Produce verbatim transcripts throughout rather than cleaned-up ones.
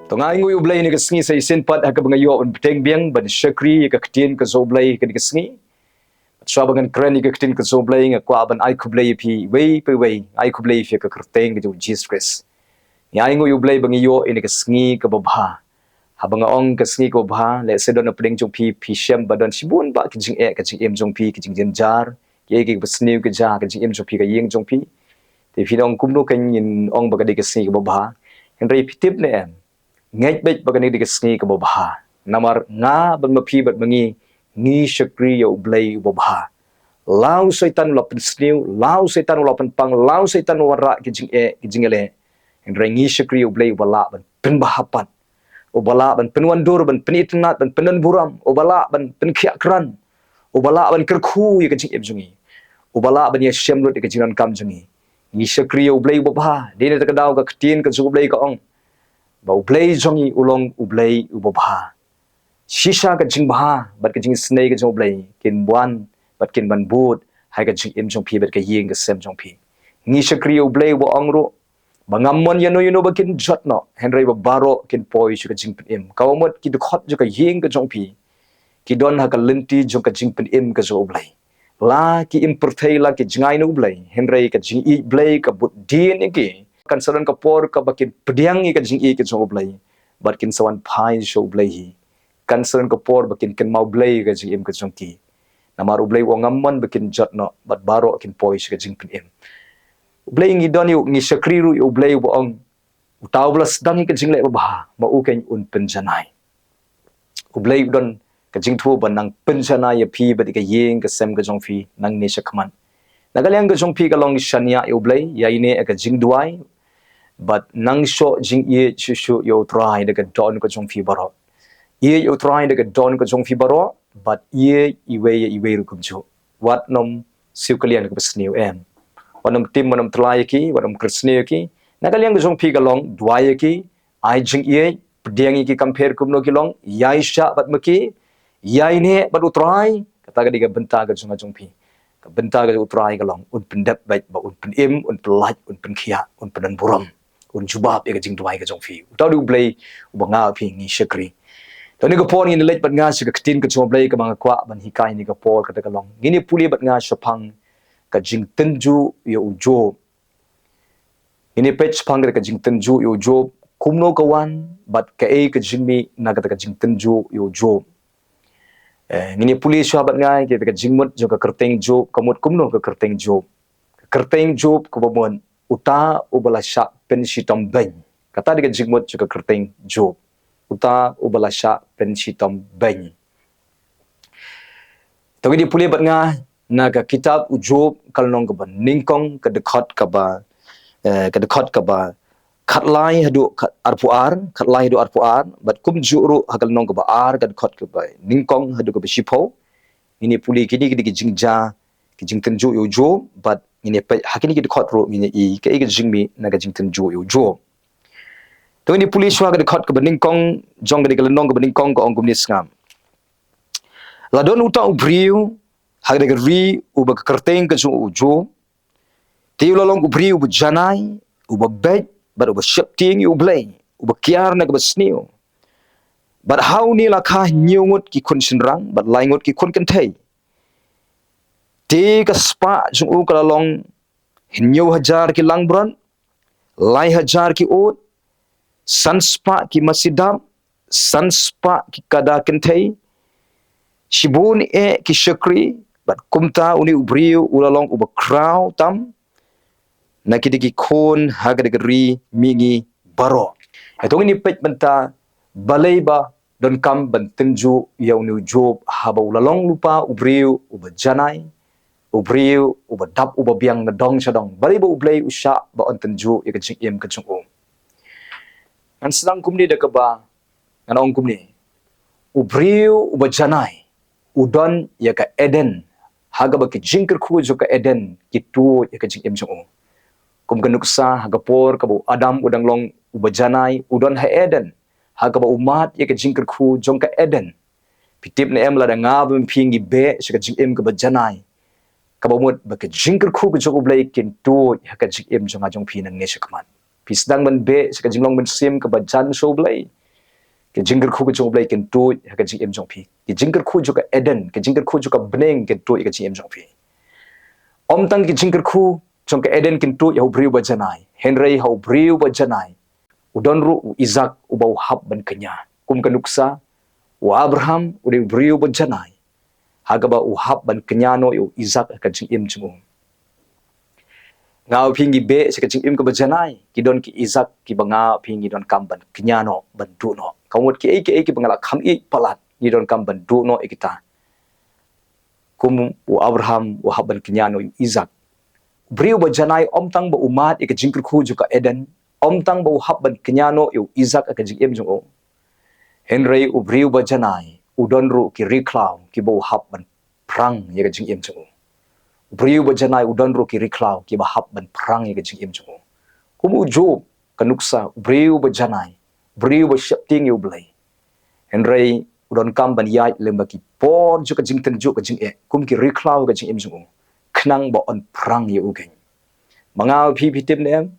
To nga ainguh ïa u Blei ha kane ka sngi sa shisien pat ha kaba nga ïoh ban bteng biang ban shakri ïa ka ktien ka jong u Blei ha kane ka sngi. Shuwa ba ngan kren ïa ka ktien ka jong u Blei nga kwah ban ai khublei ïa phi iwei pa iwei, ai khublei ïa phi ha ka kyrteng ka jong u Jisu Khrist. Nga ainguh ïa u Blei ba ngi ïoh ïa kane ka sngi kaba bha. Haba nga ong ka sngi kaba bha, lehse don na pdeng jong phi, phi shem ba don shibun ba ki jingeh ka jingim jong phi, ki jingjynjar, ki ei ki ba sniew ka jia ka jingim jong phi, ka ïing jong phi. Te phi ong kumno kan ngin ong ba ka dei ka sngi kaba bha. Hynrei phi tip ne em, ngeit beit ba kane ka dei ka sngi kaba bha. Namar nga bad ma phi bad ma ngi, ngi shakri ïa u Blei uba bha. La u Soitan u la pynsniew, la u Soitan u la pynpang, la u Soitan u wanrah ki jingeh ki jingïaleh. Hynrei ngi shakri ïa u Blei uba lah ban pynbha pat, uba lah ban pynwandur, ban pynitynnad, ban pyndonburom, uba lah ban pynkhiah krat, uba lah ban kyrkhu ïa ka jingim jong ngi, uba lah ban ïashem lut ïa ka jingdonkam jong ngi. Ngi shakri ïa u Blei uba bha. Dei na kata ka daw ka ktien ka jong u Blei ka ong ba u Blei jong ngi u long u Blei uba bha. Shisha ka jingbha bad ka jingisynei ka jong u Blei kin wan bad kin ban bud ha ka jingim jong phi bad ka ïing ka sem jong phi. Ngi shakri ïa u Blei uba ong ruh ba ngam mon ïano ïano ba kin jot noh, hynrei ba baroh kin poi sha ka jingpynim. Kaba mut ki dkhot jong ka ïing ka jong phi ki don ha ka lynti jong ka jingpynim ka jong u Blei. La ki im pyrthei, la ki jngai na u Blei, hynrei ka jingïeit Blei ka bud dien ïa ki. Kan sa don ka por kaba kin pdiang ïa ka jingïeit ka jong u Blei bad kin sa wan phai sha u Blei hi. Kan sa don ka por ba kin kynmaw Blei ha ka jingim ka jong ki. Namar u Blei u ong ngam mon ba kin jot noh bad baroh kin poi sha ka jingpynim. U Blei ngi don ïa u, ngi shakri ruh ïa u Blei uba ong uta uba la sdang ïa ka jingleh babha, ma u kan un pynjanai. U Blei u don ka jingthmu ba nang pynjanai ïa phi bad ïa ka ïing ka sem ka jong phi nangne shakhmat. Na ka liang ka jong phi ka long shaniah ïa u Blei, ïaineh ïa ka jingduwai bad nang shoh jingïeit shuh shuh ïa u Trai da ka dohnud ka jong phi baroh. Ïeit ïa u Trai da ka dohnud ka jong phi baroh bad ïeit iwei ïa iwei ruh kumjuh. Wat nym siew kylliang da kaba sniew em. Wat nym tim, wat nym tyllai ïa ki, wat nym kyrshniew ïa ki. Na ka liang ka jong phi ka long duwai ïa ki, ai jingïeit, pdiang ïa ki kam pher kumno ki long, ïaishah bad ma ki, ïaineh bad u Trai. Kata ka dei ka bynta ka jong nga jong phi. Ka bynta ka jong u Trai ka long un pyndep beit ba un pynim, un pyllait, un pynkhiah, un pynbun burom, un jubab ïa ka jingduwai ka jong phi. Uta u dei u Blei uba nga phi ngi shakri. Te ha kane ka por ngin leit bad nga sha ka ktien ka jong u Blei kaba nga kwah ban hikai ha kane ka por, kata ka long ngin ïa pule bad nga shaphang ka jingtynjuh ïa u Job. Ngin ïa peit shaphang kata ka jingtynjuh ïa u Job, kumno ka wan bad kaei ka jingmih na kata ka jingtynjuh ïa u Job. Eh, ngin ïa pule shuwa bad nga ïa kata ka jingmut jong ka kyrteng Job, ka mut kumno ka kyrteng Job. Ka kyrteng Job kaba mut uta uba la shah pynshitom beiñ. Kata dei ka jingmut jong ka kyrteng Job. Uta uba la shah pynshitom beiñ. To ngin ïa pule bad nga na ka kitab u Job ka lynnong kaba nyngkong, ka dkhot kaba, eh, ka dkhot kaba khatlai haduh khat-, arphew ar, khatlai haduh arphew ar, bad kumjuh ruh ha ka lynnong kaba ar, ka dkhot kaba nyngkong haduh kaba shiphew. Ngin ïa pule kine ki dei ki jingjia, ki jingtynjuh ïa u Job, bad ngin ïa peit ha kine ki dkhot ruh ngin ïa i kaei ka jingmih na ka jingtynjuh ïa u Job. To ngin ïa pule shuwa ka dkhot kaba nyngkong jong kane ka lynnong kaba nyngkong, ka ong kumne, sngap. La don uta u briew ha kane ka ri uba ka kyrteng ka jong u Job. Te u la long u briew uba janai, uba beit bad uba sheptieng ïa u Blei, uba kiar na kaba sniew. Bad ha une la kha hynñiew ngut ki khun shynrang bad lai ngut ki khun kynthei. Te ka spah jong u ka la long hynñiew hajar ki langbrot, lai hajar ki ut, san spah ki masi dap, san spah ki kada kynthei, shibun eh ki shakri, bad kumta une u briew u la long uba khraw tam na kita ki khun ha kata ka ri mihngi baroh. Ïa, to ngin ïa peit mynta balei ba donkam ban tynjuh ïa une u Job haba u la long lypa u briew uba janai, u briew uba dap uba biang na dong sha dong. Balei ba u Blei u shah ba un tynjuh ïa ka jingim ka jong u. Ngan sdang kumne da kaba ngan ong kumne. U briew uba janai u don ïa ka Eden, ha kaba ki jingkyrkhu jong ka Eden ki tuid ïa ka jingim jong u. Kum ka nuksa, ha ka por kaba u Adam u dang long uba janai, u don ha Eden, ha kaba u mad ïa ka jingkyrkhu jong ka Eden. Phi tip ne em, lada nga bad phi ngi beh sha ka jingim kaba janai, kaba mut ba ka jingkyrkhu ka jong u Blei kin tuid ha ka jingim jong nga jong phi nangne shakhmat. Phi sdang ban beh sha ka jinglong mynsiem kaba jan sha U Blei. Ki jingkyrkhu ka jong U Blei kin tuid ha ka jingim jong phi. Ki jingkyrkhu jong ka Eden, ki jingkyrkhu jong ka bneng kin tuid ha ka jingim jong phi. Ym tang ki jingkyrkhu jong ka Eden kin tuid ha u briew ba janai, hynrei ha u briew ba janai u don ruh u Isak uba u hap ban kñia. Kum ka nuksa, u Abraham u dei u briew ba janai, ha kaba u hap ban kñia noh ïa u Isak ha ka jingim jong u. Nga u phi ngi beh sha ka jingim kaba janai, ki don ki Isak kiba nga u phi ngi donkam ban kñia noh, ban duh noh. Ka mut kiei kiei kiba nga la kham ïeit palat, ngi donkam ban duh noh ïa kita. Kum u Abraham u hap ban kñia noh ïa u Isak. U briew ba janai ym tang ba u mad ïa ka jingkyrkhu jong ka Eden, ym tang ba u hap ban kñia noh ïa u Isak ha ka jingim jong u, hynrei u briew ba janai u don ruh ki rikhlaw kiba u hap ban phrang ïa ka jingim jong u. U briew ba janai u don ruh ki rikhlaw kiba hap ban phrang ïa ka jingim jong u. Kum u Job, ka nuksa, u briew ba janai, u briew ba sheptieng ïa U Blei, hynrei u donkam ban ïaid lyngba ki por jong ka jingtynjuh ka jingeh, kum ki rikhlaw ka jingim jong u, khnang ba un phrang ïa u keiñ. Ma nga u phi, phi tip ne em?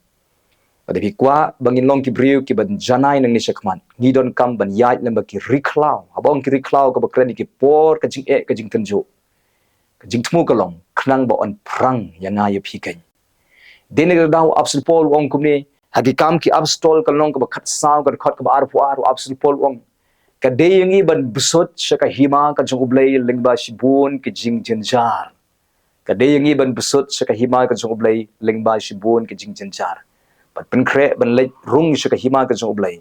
Lada phi kwah ba ngin long ki briew kiba janai nangne shakhmat, ngi donkam ban ïaid lyngba ki rikhlaw. Haba ong ki rikhlaw kaba kren ïa ki por ka jingeh ka jingtynjuh, ka jingthmu ka long khnang ba un phrang ïa nga ïa phi keiñ. Dei na kata ka daw u Apostol Paul u ong kumne, ha Ki Kam ki Apostol ka lynnong kaba khatsaw, ka dkhot kaba arphew ar, u Apostol Paul u ong, ka dei ïa ngi ban bsut sha ka hima ka jong U Blei lyngba shibun ki jingjynjar. Ka dei ïa ngi ban bsut sha ka hima ka jong U Blei lyngba shibun ki jingjynjar. Ban pynkhreh ban leit rung sha ka hima ka jong U Blei,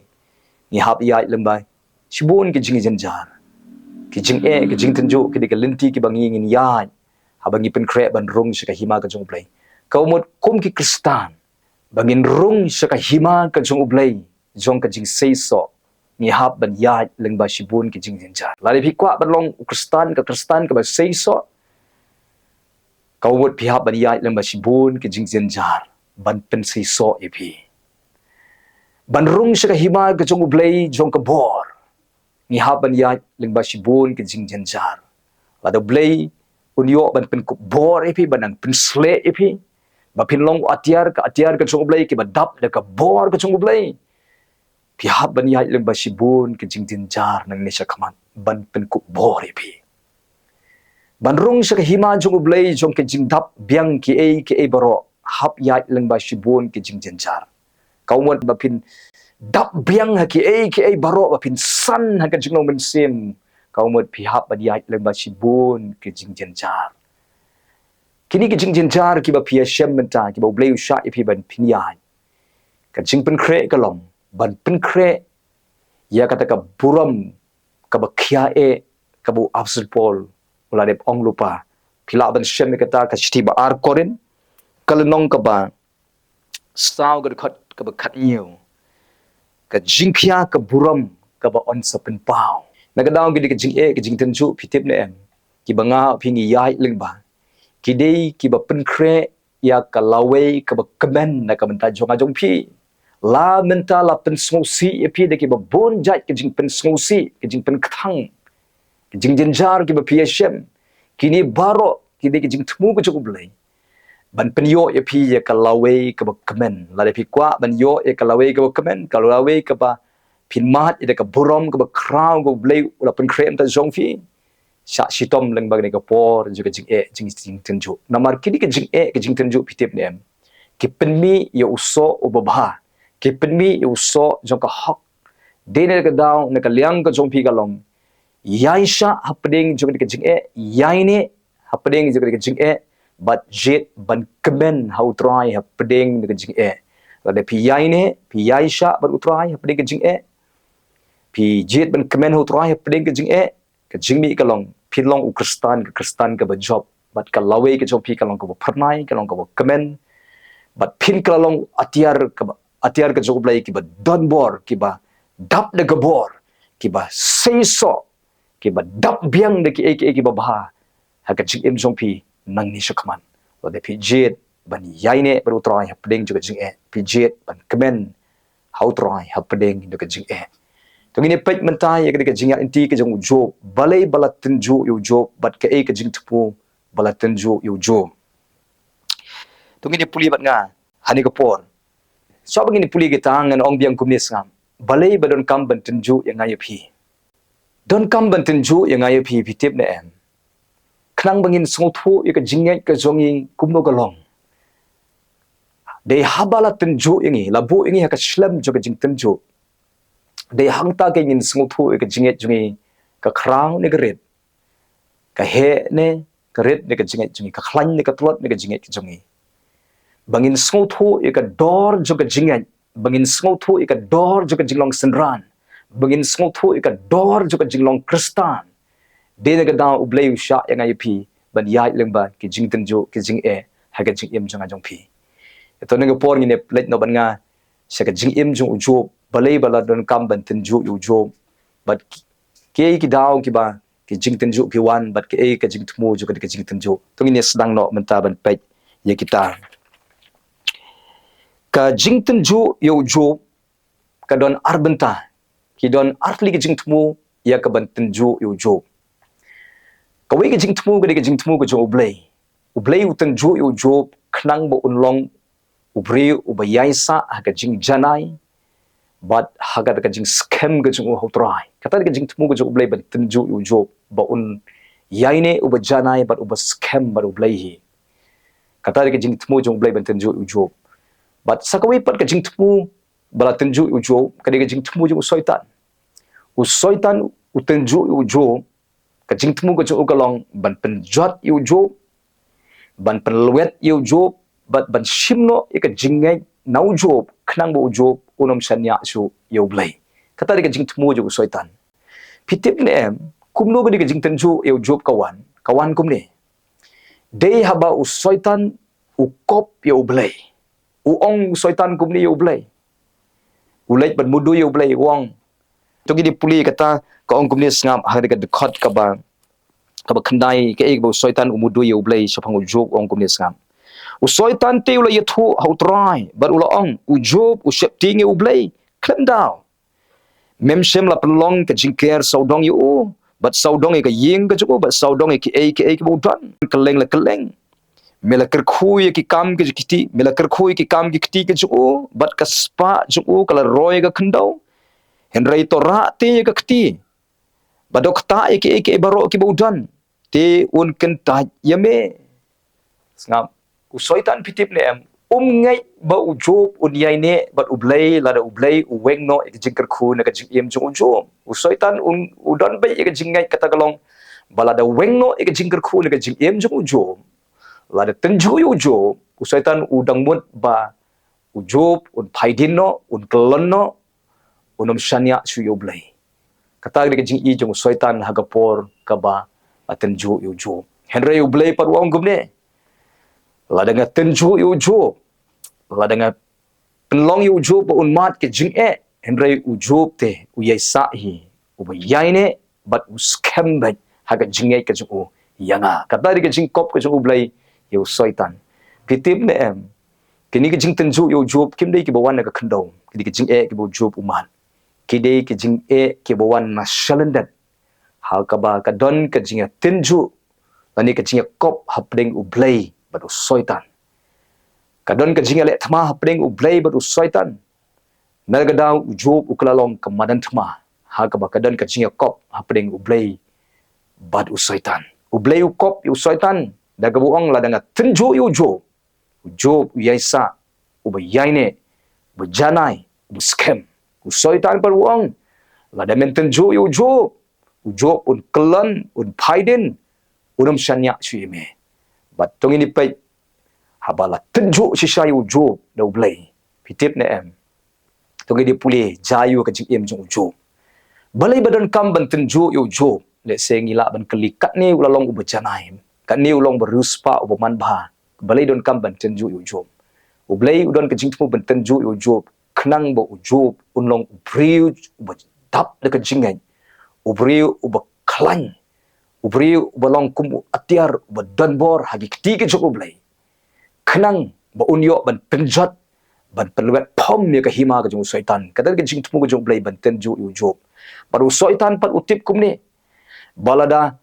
ngi hap ïaid lyngba shibun ki jingjynjar. Ki jingeh, ki jingtynjuh ki dei ka lynti kiba ngi ngin ïaid haba ngi pynkhreh ban rung sha ka hima ka jong U Blei. Ka mut kum ki Khristan, ba ngin rung sha ka hima ka jong U Blei jong ka jingseisoh, ngi hap ban ïaid lyngba shibun ki jingjynjar. Lada phi kwah ban long u Khristan, ka Khristan kaba seisoh, ka mut phi hap ban ïaid lyngba shibun ki jingjynjar ban pynseisoh ïa phi. Ban rung sha ka hima ka jong U Blei jong ka bor, ngi hap ban ïaid lyngba shibun ki jingjynjar. Lada U Blei un ïoh ban pynkup bor ïa phi, ban nang pynshlei ïa phi, ba phin long u atiar, ka atiar ka jong U Blei, kiba dap da ka bor ka jong U Blei, phi hap ban ïaid lyngba shibun ki jingjynjar nangne shakhmat ban pynkup bor ïa phi. Ban rung sha ka hima jong U Blei jong ka jingdap biang kiei kiei baroh, hap ïaid lyngba shibun ki jingjynjar. Ka mut ba phin dap biang ha kiei kiei baroh, ba phin san ha ka jinglong mynsiem, ka mut phi hap ban ïaid lyngba shibun ki jingjynjar. Kine ki jingjynjar kiba phi ïashem mynta, kiba U Blei u shah ïa phi ban phin ïaid, ka jingpynkhreh ka long ban pynkhreh ïa kata ka burom kaba khia eh, kaba u Apostol Paul u la dep ong lypa. Phi lah ban shem ïa kata, ka shithi ba ar Korinth, ka lynnong kaba saw, ka dkhot kaba khathynñiew. Ka jingkhia ka burom kaba yn sa pynpaw. Na ka daw ki dei ka jingeh, ka jingtynjuh, phi tip ne em, kiba nga phi ngi ïaid lyngba, ki dei kiba pynkhreh ïa ka lawei kaba kmen na ka bynta jong nga jong phi. La mynta la pynsngewsih ïa phi da kiba bun jait ki jingpynsngewsih, ki jingpynkthang, ki jingjynjar kiba phi ïashem. Kine baroh ki dei ki jingthmu ka jong U Blei ban pynïoh ïa phi ïa ka lawei kaba kmen. Lada phi kwah ban ïoh ïa ka lawei kaba kmen, ka lawei kaba phin mad ïa ka burom kaba khraw ka U Blei u la pynkhreh mynta jong phi, shah shitom lyngba kane ka por jong ka jingeh, jing, jingtynjuh. Namar kine ka jingeh, ka jingtynjuh, phi tip ne em, ki pynmih ïa u soh uba bha, ki pynmih ïa u soh jong ka hok. Dei na ka daw, na ka liang ka jong phi ka long, ïaishah hapdeng jong ka jingeh, ïaineh hapdeng jong ka jingeh, bad jied ban kmen ha U Trai hapdeng ka jingeh. Lada phi ïaineh, phi ïaishah bad U Trai hapdeng ka jingeh, phi jied ban kmen ha U Trai hapdeng ka jingeh, ka jingmih ka long, phin long u Khristan, ka Khristan kaba jop, bad ka lawei ka jong phi kan long kaba phyrnai, kan long kaba kmen, bad phin kylla long atiar kaba, atiar ka jong U Blei kiba don bor, kiba dap da ka bor, kiba seisoh, kiba dap biang da kiei kiei kiba bha ha ka jingim jong phi nangne shakhmat. Lada phi jied ban ïaineh bad U Trai hapdeng jong ka jingeh, phi jied ban kmen ha U Trai hapdeng jong ka jingeh. To ngin ïa peit mynta ïa ka, ka jingïaid lynti ka jong u Job, balei ba la tynjuh ïa u Job, bad kaei ka jingthmu ba la tynjuh ïa u Job. To ngin ïa pule bad nga ha kane ka por. Shuwa ba ngin pule kita, ngan ong biang kumne, sngap. Balei ba donkam ban tynjuh ïa nga ïa phi? Donkam ban tynjuh ïa nga ïa phi, phi tip ne em? Khnang ba ngin sngewthuh ïa ka jingngeit ka jong ngi kumno ka long. Dei haba la tynjuh ïa ngi, la buh ïa ngi ha ka shlem jong ka jingtynjuh, dei hangta ka ngin sngewthuh ïa ka jingngeit jong ngi, ka khraw ne ka rit, ka heh ne ka rit ne ka jingngeit jong ngi, ka khlaiñ ne ka tlot ne ka jingngeit ka jong ngi. Ba ngin sngewthuh ïa ka dor jong ka jingngeit, ba ngin sngewthuh ïa ka dor jong ka jinglong synran, ba ngin sngewthuh ïa ka dor jong ka jinglong Khristan. Dei na ka daw U Blei u shah ïa nga ïa phi ban ïaid lyngba ki jingtynjuh, ki jingeh ha ka jingim jong nga jong phi. Ïa to, na ka por ngin ïa leit noh bad nga sha ka jingim jong u Job, balei ba la donkam ban tynjuh ïa u Job, bad ki, ki daw kiba ki jingtynjuh ki wan, bad kiei ka jingthmu jong ka, ka jingtynjuh. To ngin ïa sdang noh mynta ban peit ïa kita. Ka jingtynjuh ïa u Job ka don ar bynta. Ki don ar tylli ki jingthmu ïa ka ban tynjuh ïa u Job. Kawei ka jingthmu ka dei ka jingthmu ka jong U Blei. U Blei u tynjuh ïa u Job khnang ba un long u briew uba ïaisah ha ka jingjanai bad ha ka, ka jingskhem ka jong u ha U Trai. Kata dei ka jingthmu ka jong U Blei ban tynjuh ïa u Job, ba un ïaineh uba janai bad uba skhem bad U Blei hi. Kata dei ka jingthmu jong U Blei ban tynjuh ïa u Job. Bad sa kawei pat ka jingthmu ba la tynjuh ïa u Job ka dei ka jingthmu jong u Soitan. U Soitan u tynjuh ïa u Job, ka jingthmu ka jong u ka long ban pynjot ïa u Job, ban pynlwet ïa u Job, bad ban shim noh ïa ka jingngeit na u Job khnang ba u Job un ym shaniah shuh ïa U Blei. Kata dei ka jingthmu jong u Soitan. Phi tip ne em, kumno ka dei ka jingtynjuh ïa u Job ka wan? Ka wan kumne. Dei haba u Soitan u kop ïa U Blei. U ong u Soitan kumne ïa U Blei. U leit ban mudui ïa U Blei, u ong. To ngin ïa pule kata, ka ong kumne, sngap, ha ka dkhot kaba, kaba khyndai, kaei kaba u Soitan u mudui ïa U Blei shaphang u Job, u ong kumne, sngap. U Soitan te u la ïathuh ha U Trai bad u la ong, u Job u sheptieng ïa U Blei khlem daw. Mem shym la pynlong ka jingker sawdong ïa u, bad sawdong ïa ka ïing ka jong u, bad sawdong ïa kiei kiei kiba u don. Kylleng la kylleng me la kyrkhu ïa ki kam ki kti, me la kyrkhu ïa ki kam ki kti ka jong u, bad ka spah jong u ka la roi ïa ka khyndew. Hynrei to rah te ïa ka kti, bad to ktah ïa kiei kiei baroh kiba u don, te un kyntait ïa me. Sngap, u Soitan, phi tip ne em, um ngeit ba u Job un ïaineh bad U Blei lada U Blei u weng noh ïa ka jingkyrkhu na ka jingim jong u Job. U Soitan un, u don beit ïa ka jingngeit kata ka long ba lada weng noh ïa ka jingkyrkhu na ka jingim jong u Job, lada tynjuh ïa u Job, u Soitan u dang mut ba u Job un phai dien noh, un kyllon noh, un ym shaniah shuh ïa U Blei. Kata ka dei ka jingïeit jong u Soitan ha ka por kaba la tynjuh ïa u Job. Hynrei U Blei pat u ong kumne, lada nga tynjuh ïa u Job, lada nga pynlong ïa u Job ba un mad ka jingeh, hynrei u Job te u ïaisah hi, uba ïaineh bad u skhem beit ha ka jingngeit ka jong u ïa nga. Kata dei ka jingkop ka jong U Blei ïa u Soitan. Phi tip ne em, kine ki jingtynjuh ïa u Job kim dei kiba wan na ka khyndew. Ki dei ki jingeh kiba u Job u mad. Ki dei ki jingeh kiba wan na shalyndet, ha kaba ka don ka jingïatynjuh lane ka jingïakop hapdeng U Blei bad u Soitan. Ka don ka jingïaleh thma hapdeng U Blei bad u Soitan. Na ka daw u Job u kylla long ka madan thma, ha kaba ka don ka jingïakop hapdeng U Blei bad u Soitan. U Blei u kop ïa u Soitan da kaba u ong, lada nga tynjuh ïa u Job, u Job u ïaisah, uba ïaineh, uba janai, uba skhem. U Soitan pat u ong, lada men tynjuh ïa u Job, u Job un kyllon, un phai dien, un ym shaniah shuh ïa me. Bad to ngin ïa peit, haba la tynjuh shisha ïa u Job da U Blei, phi tip ne em, to ngin ïa pule jia ïa ka jingim jong u Job. Balei ba donkam ban tynjuh ïa u Job? Lehse ngi lah ban kylli, katne u la long uba janai, katne u long uba riewspah, uba manbha, balei donkam ban tynjuh ïa u Job? U Blei u don ka jingthmu ban tynjuh ïa u Job khnang ba u Job un long u briew uba dap da ka jingngeit, u briew uba khlaiñ, u briew uba long kum u atiar uba don bor ha ki kti ki jong U Blei, khnang ba un ïoh ban pynjot, ban pynlwet phom ïa ka hima ka jong u Soitan. Kata ka jingthmu ka jong U Blei ban tynjuh ïa u Job. Bad u Soitan pat u tip kumne, ba lada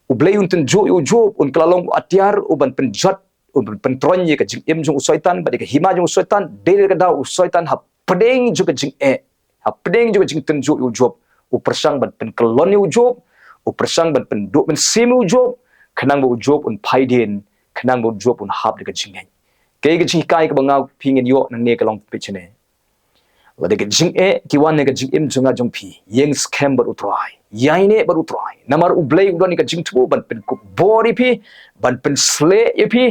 U Blei un tynjuh ïa u Job, un kylla long u atiar uban pynjot, u pyntroiñ ïa ka jingim jong u Soitan bad ïa ka hima jong u Soitan, dei na kata ka daw u Soitan hapdeng jong ka jingeh, hapdeng jong ka jingtynjuh ïa u Job, u pyrshang ban pynkyllon ïa u Job, u pyrshang ban pynduh mynsiem ïa u Job, khnang ba u Job un phai dien, khnang ba u Job un hap da ka jingngeit. Kaei ka jinghikai kaba nga phi ngin ïoh nangne ka long peit shane. Lada ka jingeh ki wan ha ka jingim jong nga jong phi, ïeng skhem bad u Trai, ïaineh bad u Trai. Namar u Blei u don ïa ka jingthmu ban pynkup bor ïa phi, ban pynshlei ïa phi,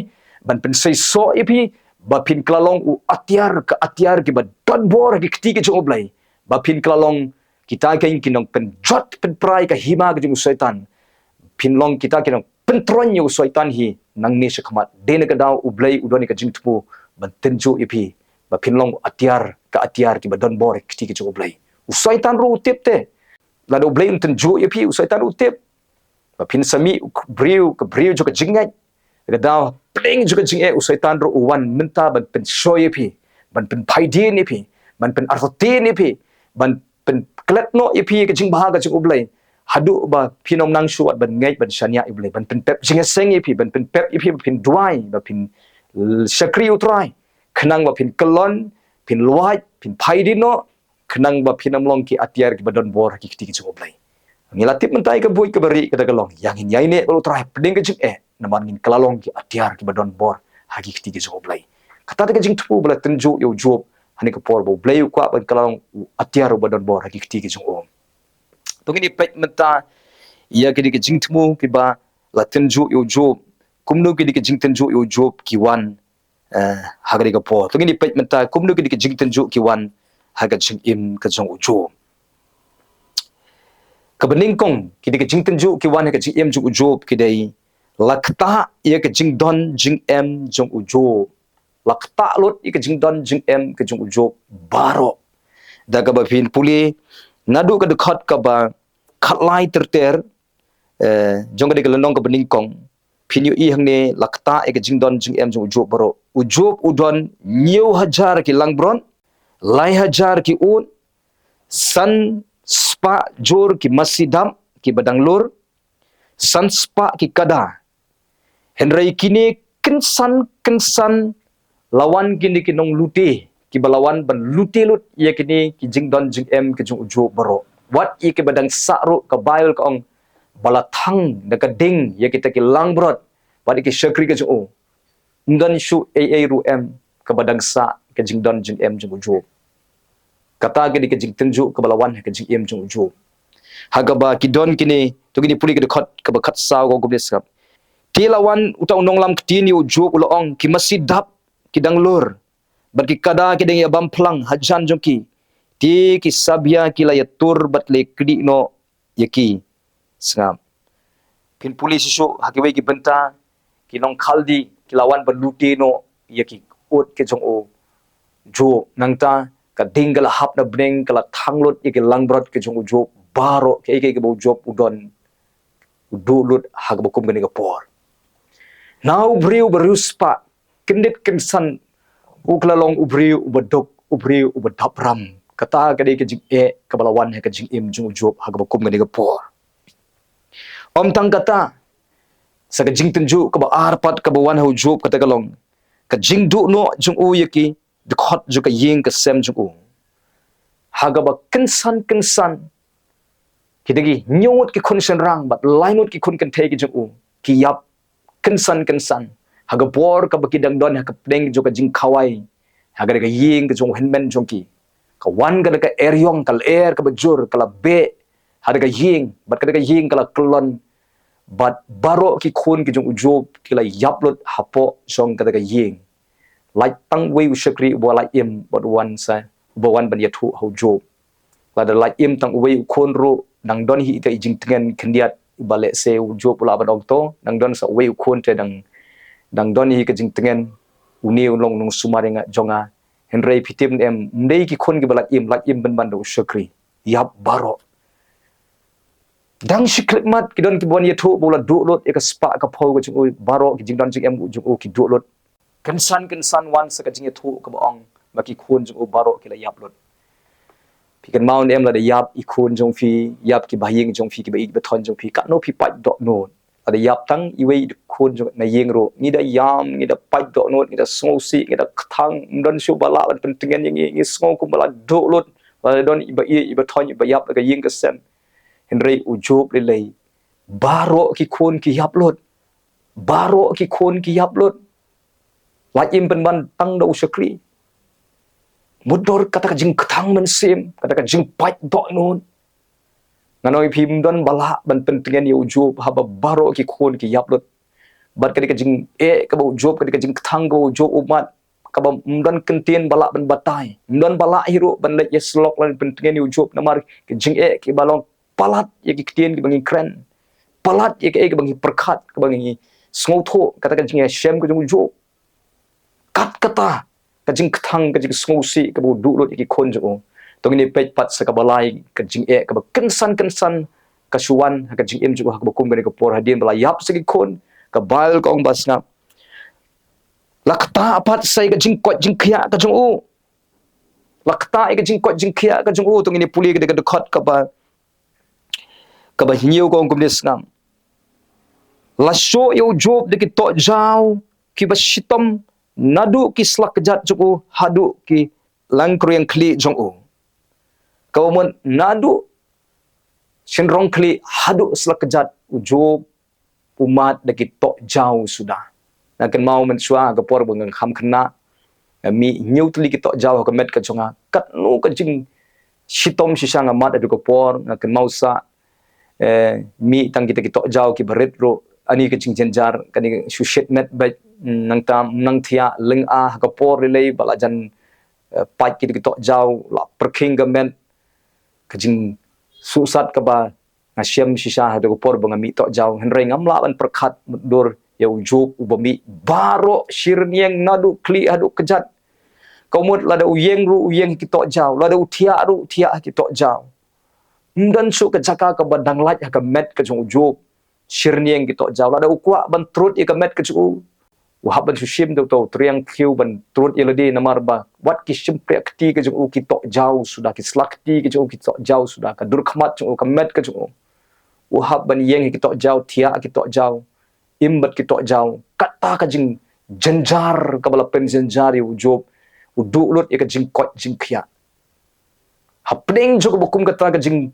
ban pynseisoh ïa phi, ba phin kylla long u atiar ka atiar kiba don bor ha ki kti ki jong u Blei. Ba phin kylla long kita ki nongpynjot pynpra ïa ka hima ka jong u Soitan. Phin long kita ki nongpyntroiñ ïa u Soitan hi nangne shakhmat. Dei na kata ka daw u Blei u don ïa ka jingthmu ban tynjuh ïa phi, ba phin long atiar ka atiar kiba don bor ha ki kti ki jong u Blei. U Soitan ruh u tip te. Lada u Blei un tynjuh ïa phi, u Soitan ruh u tip. Ba phin sa mih u briew, ka briew jong ka jingngeit. Ka daw pdeng jong ka jingeh u Soitan ruh u wan mynta ban pynshoi ïa phi, ban pynphai dien ïa phi, ban pynartatien ïa phi, ban pynklet noh ïa phi ïa ka jingbha ka jong u Blei. Haduh ba phin ym nang shuh wat ban ngeit ban shaniah ïa u Blei, ban pynpep jingïaseng ïa phi, ban pynpep ïa phi ba phin duwai, ba phin shakri u Trai, khnang ba phin kyllon, phin luwait, phin phai dien noh, khnang ba phin ym long ki atiar kiba don bor ha ki kti ki jong u Blei. Ngi la tip mynta ïa ka buit kaba rieh kata ka long, ïa ngin ïaineh bad u Trai hapdeng ka jingeh, namar ngin kylla long ki atiar kiba don bor ha ki kti ki jong u Blei. Kata ka dei ka jingthmu ba la tynjuh ïa u Job ha kane ka por ba u Blei u kwah ban kylla long u atiar uba don bor ha ki kti ki jong u. To ngin ïa peit mynta ïa kine ki jingthmu kiba la tynjuh ïa u Job. Kumno kine ki jingtynjuh ïa u Job ki wan, eh, ha kane ka por. To ngin ïa peit mynta kumno kine ki jingtynjuh ki wan ha ka jingim ka jong u Job. Kaba nyngkong, kine ki jingtynjuh ki wan ha ka jingim jong u Job ki dei, la ktah ïa ka jingdon jingem jong u Job. La ktah lut ïa ka jingdon jingem ka jong u Job baroh. Da kaba phin pule naduh ka dkhot kaba khatlai ter ter, eh, jong ka dei ka lynnong kaba nyngkong, phin ïohi hangne la ktah ïa ka jingdon jingem jong u Job baroh. U Job u don hynñiew hajar ki langbrot, lai hajar ki ut, san spah jur ki masi dap kiba dang lur, san spah ki kada. Hynrei kine kynsan kynsan la wan kine ki nonglute kiba la wan ban lute lut ïa kine ki jingdon jingem ki jong u Job baroh. Wat ïa kiba dang sah ruh ka Baibl ka ong ba la thang da ka ding ïa kita ki langbrot bad ïa ki shakri ka jong u. Ym don shuh ei ei ruh em kaba dang sah ka jingdon jingem jong u Job. Kata ka dei ka jingtynjuh kaba la wan ha ka jingim jong u Job. Ha kaba ki don kine, to ngin ïa pule ka dkhot kaba khatsaw ka ong kumne sngap. Te la wan uta u nonglam ktien ïa u Job u la ong, ki masi dap ki dang lur bad ki kada ki dang ïa bam phlang hajan jong ki. Te ki sabia ki la ïatur bad la ïaknieh noh ïa ki. Sngap. Phin pule shisha ha kiwei ki bynta, ki nong Khaldi ki la wan ban lute noh ïa ki ut ki jong u Job. Nangta ka ding ka la hap na bneng, ka la thang lut ïa ki langbrot ki jong u Job baroh, kaei kaei kaba u Job u don u duh lut ha kaba kum kane ka por. Na u briew ba riewspah, kyndit kynsan, u kylla long u briew uba duk, u briew uba dap ram. Kata ka dei ka jingeh kaba la wan ha ka jingim jong u Job ha kaba kum kane ka por. Ym tang kata, sa ka jingtynjuh kaba ar pat kaba wan ha u Job kata ka long ka jingduh noh jong u ïa ki dkhot jong ka ïing ka sem jong u. Ha kaba kynsan kynsan, kita ki hynñiew ngut ki khun shynrang bad lai ngut ki khun kynthei ki jong u ki ïap kynsan kynsan. Ha ka por kaba ki dang don ha ka pdeng jong ka jingkhawai ha kata ka ïing ka jong u hynmen jong ki, ka wan kata ka eriong, ka lyer kaba jur, ka la beh ha kata ka ïing, bad kata ka ïing ka la kyllon, bad baroh ki khun ki jong u Job ki la ïap lut hapoh jong kata ka ïing. Lait tang uwei u shakri uba la im bad u wan sa, uba wan ban ïathuh ha u Job. Lada lait im tang uwei u khun ruh, nang don hi ka jingtngen khyndiat ba lehse u Job u lah ban ong to, nang don sa uwei u khun te dang, dang don hi ka jingtngen, une u long u nongsumar jong nga. Hynrei phi tip ne em, ym dei ki khun kiba lait im, lait im pynban da u shakri. Ïap baroh. Dang shi khyllipmat ki don kiba wan ïathuh ba u la duh lut ïa ka spah ka phew ka jong u, baroh ki jingdon jingem jong u ki duh lut. Kynsan kynsan wan sa ka jingïathuh kaba ong ba ki khun jong u baroh ki la ïap lut. Phi kynmaw ne em, lada ïap i khun jong phi, ïap ki bahaïing jong phi, kiba ïeit ba thon jong phi, katno phi pait dohnud. Lada ïap tang iwei i khun jong ngi na ïing ruh, ngi da ïam, ngi da pait dohnud, ngi da sngewsih, ngi da kthang, ym don shuh ba lah ban pyntngen ïa ngi, ngi sngew kumba la duh lut, lada don iba ïeit, iba thoiñ, iba ïap ha ka ïing ka sem. Hynrei u Job lei lei, baroh ki khun ki ïap lut. Baroh ki khun ki ïap lut. Lait im pynban tang da u shakri. Mutdur kata ka jingkthang mynsiem, kata ka jingpait dohnud. Ngan ong ïa phi, ym don ba lah ban pyntngen ïa u Job haba baroh ki khun ki ïap lut. Bad ka dei ka jingeh kaba u Job, ka dei ka jingkthang kaba u Job u mad, kaba ym don kyntien ba lah ban batai. Ym don ba lah hi ruh ban leit ïasyllok lane pyntngen ïa u Job namar ka jingeh kaba long palat ïa ki ktien kiba ngi kren. Palat ïa kaei kaba ngi pyrkhat, kaba ngi sngewthuh, kata ka jingïashem ka jong u Job. Kat kata ka jingkthang, ka jingsngewsih kaba u duh lut ïa ki khun jong u. To ngin ïa peit pat sa kaba lai, ka jingeh kaba kynsan kynsan ka shu wan ha ka jingim jong u ha kaba kum kane ka por, hadien ba la ïap sa ki khun. Ka Baibl ka ong ba sngap, la ktah pat sa ïa ka jingkoit jingkhiah ka jong u. La ktah ïa ka jingkoit jingkhiah ka jong u. To ngin ïa pule ka dei ka dkhot kaba, kaba hynñiew, ka ong kumne sngap: La shoh ïa u Job da ki tohjaw kiba shitom, naduh ki slak kjat jong u haduh ki langkriang khlieh jong u. Kaba mut naduh shynrong khlieh haduh slak kjat, u Job u mad da ki tohjaw suda. Nga kynmaw mynshuwa ka por ba nga kham khynnah, nga mih hynñiew tylli ki tohjaw ha ka met ka jong nga. Katno ka jingshitom shisha nga mad haduh ka por, nga kynmaw sa, eh, mih tang kita ki tohjaw kiba rit ruh, ani ka jingjynjar, kane shu shit met bad, mm, nangta, nang thiah, lynga, ha ka por lei lei ba la jan, eh, pait kita ki tohjaw, la pyrkhing ka met, ka jingsuhsat kaba nga shem shisha haduh ka por ba nga mih tohjaw. Hynrei ngam lah ban pyrkhat mutdur ïa u Job uba mih baroh shi rynïeng naduh khlieh haduh kjat. Ka mut lada u ïeng ruh u ïeng ha ki tohjaw, lada u thiah ruh u thiah ha ki tohjaw. Ym don shuh ka jaka kaba dang lait ha ka met ka jong u Job. Shi rynïeng ki tohjaw. Lada u kwah ban trud ïa ka met ka jong u, u hap ban shu shim da uto u triang khiew ban trud ïa lade, namar ba wat ki shympriah kti ka jong u ki tohjaw suda, ki slak kti ka jong u ki tohjaw suda, ka dur khmat jong u, ka met ka jong u. U hap ban ïeng ha ki tohjaw, thiah ha ki tohjaw, im bad ki tohjaw. Kata ka jingjynjar kaba la pynjynjar ïa u Job, u duh lut ïa ka jingkoit jingkhiah. Hapdeng jong kaba kum kata ka jing,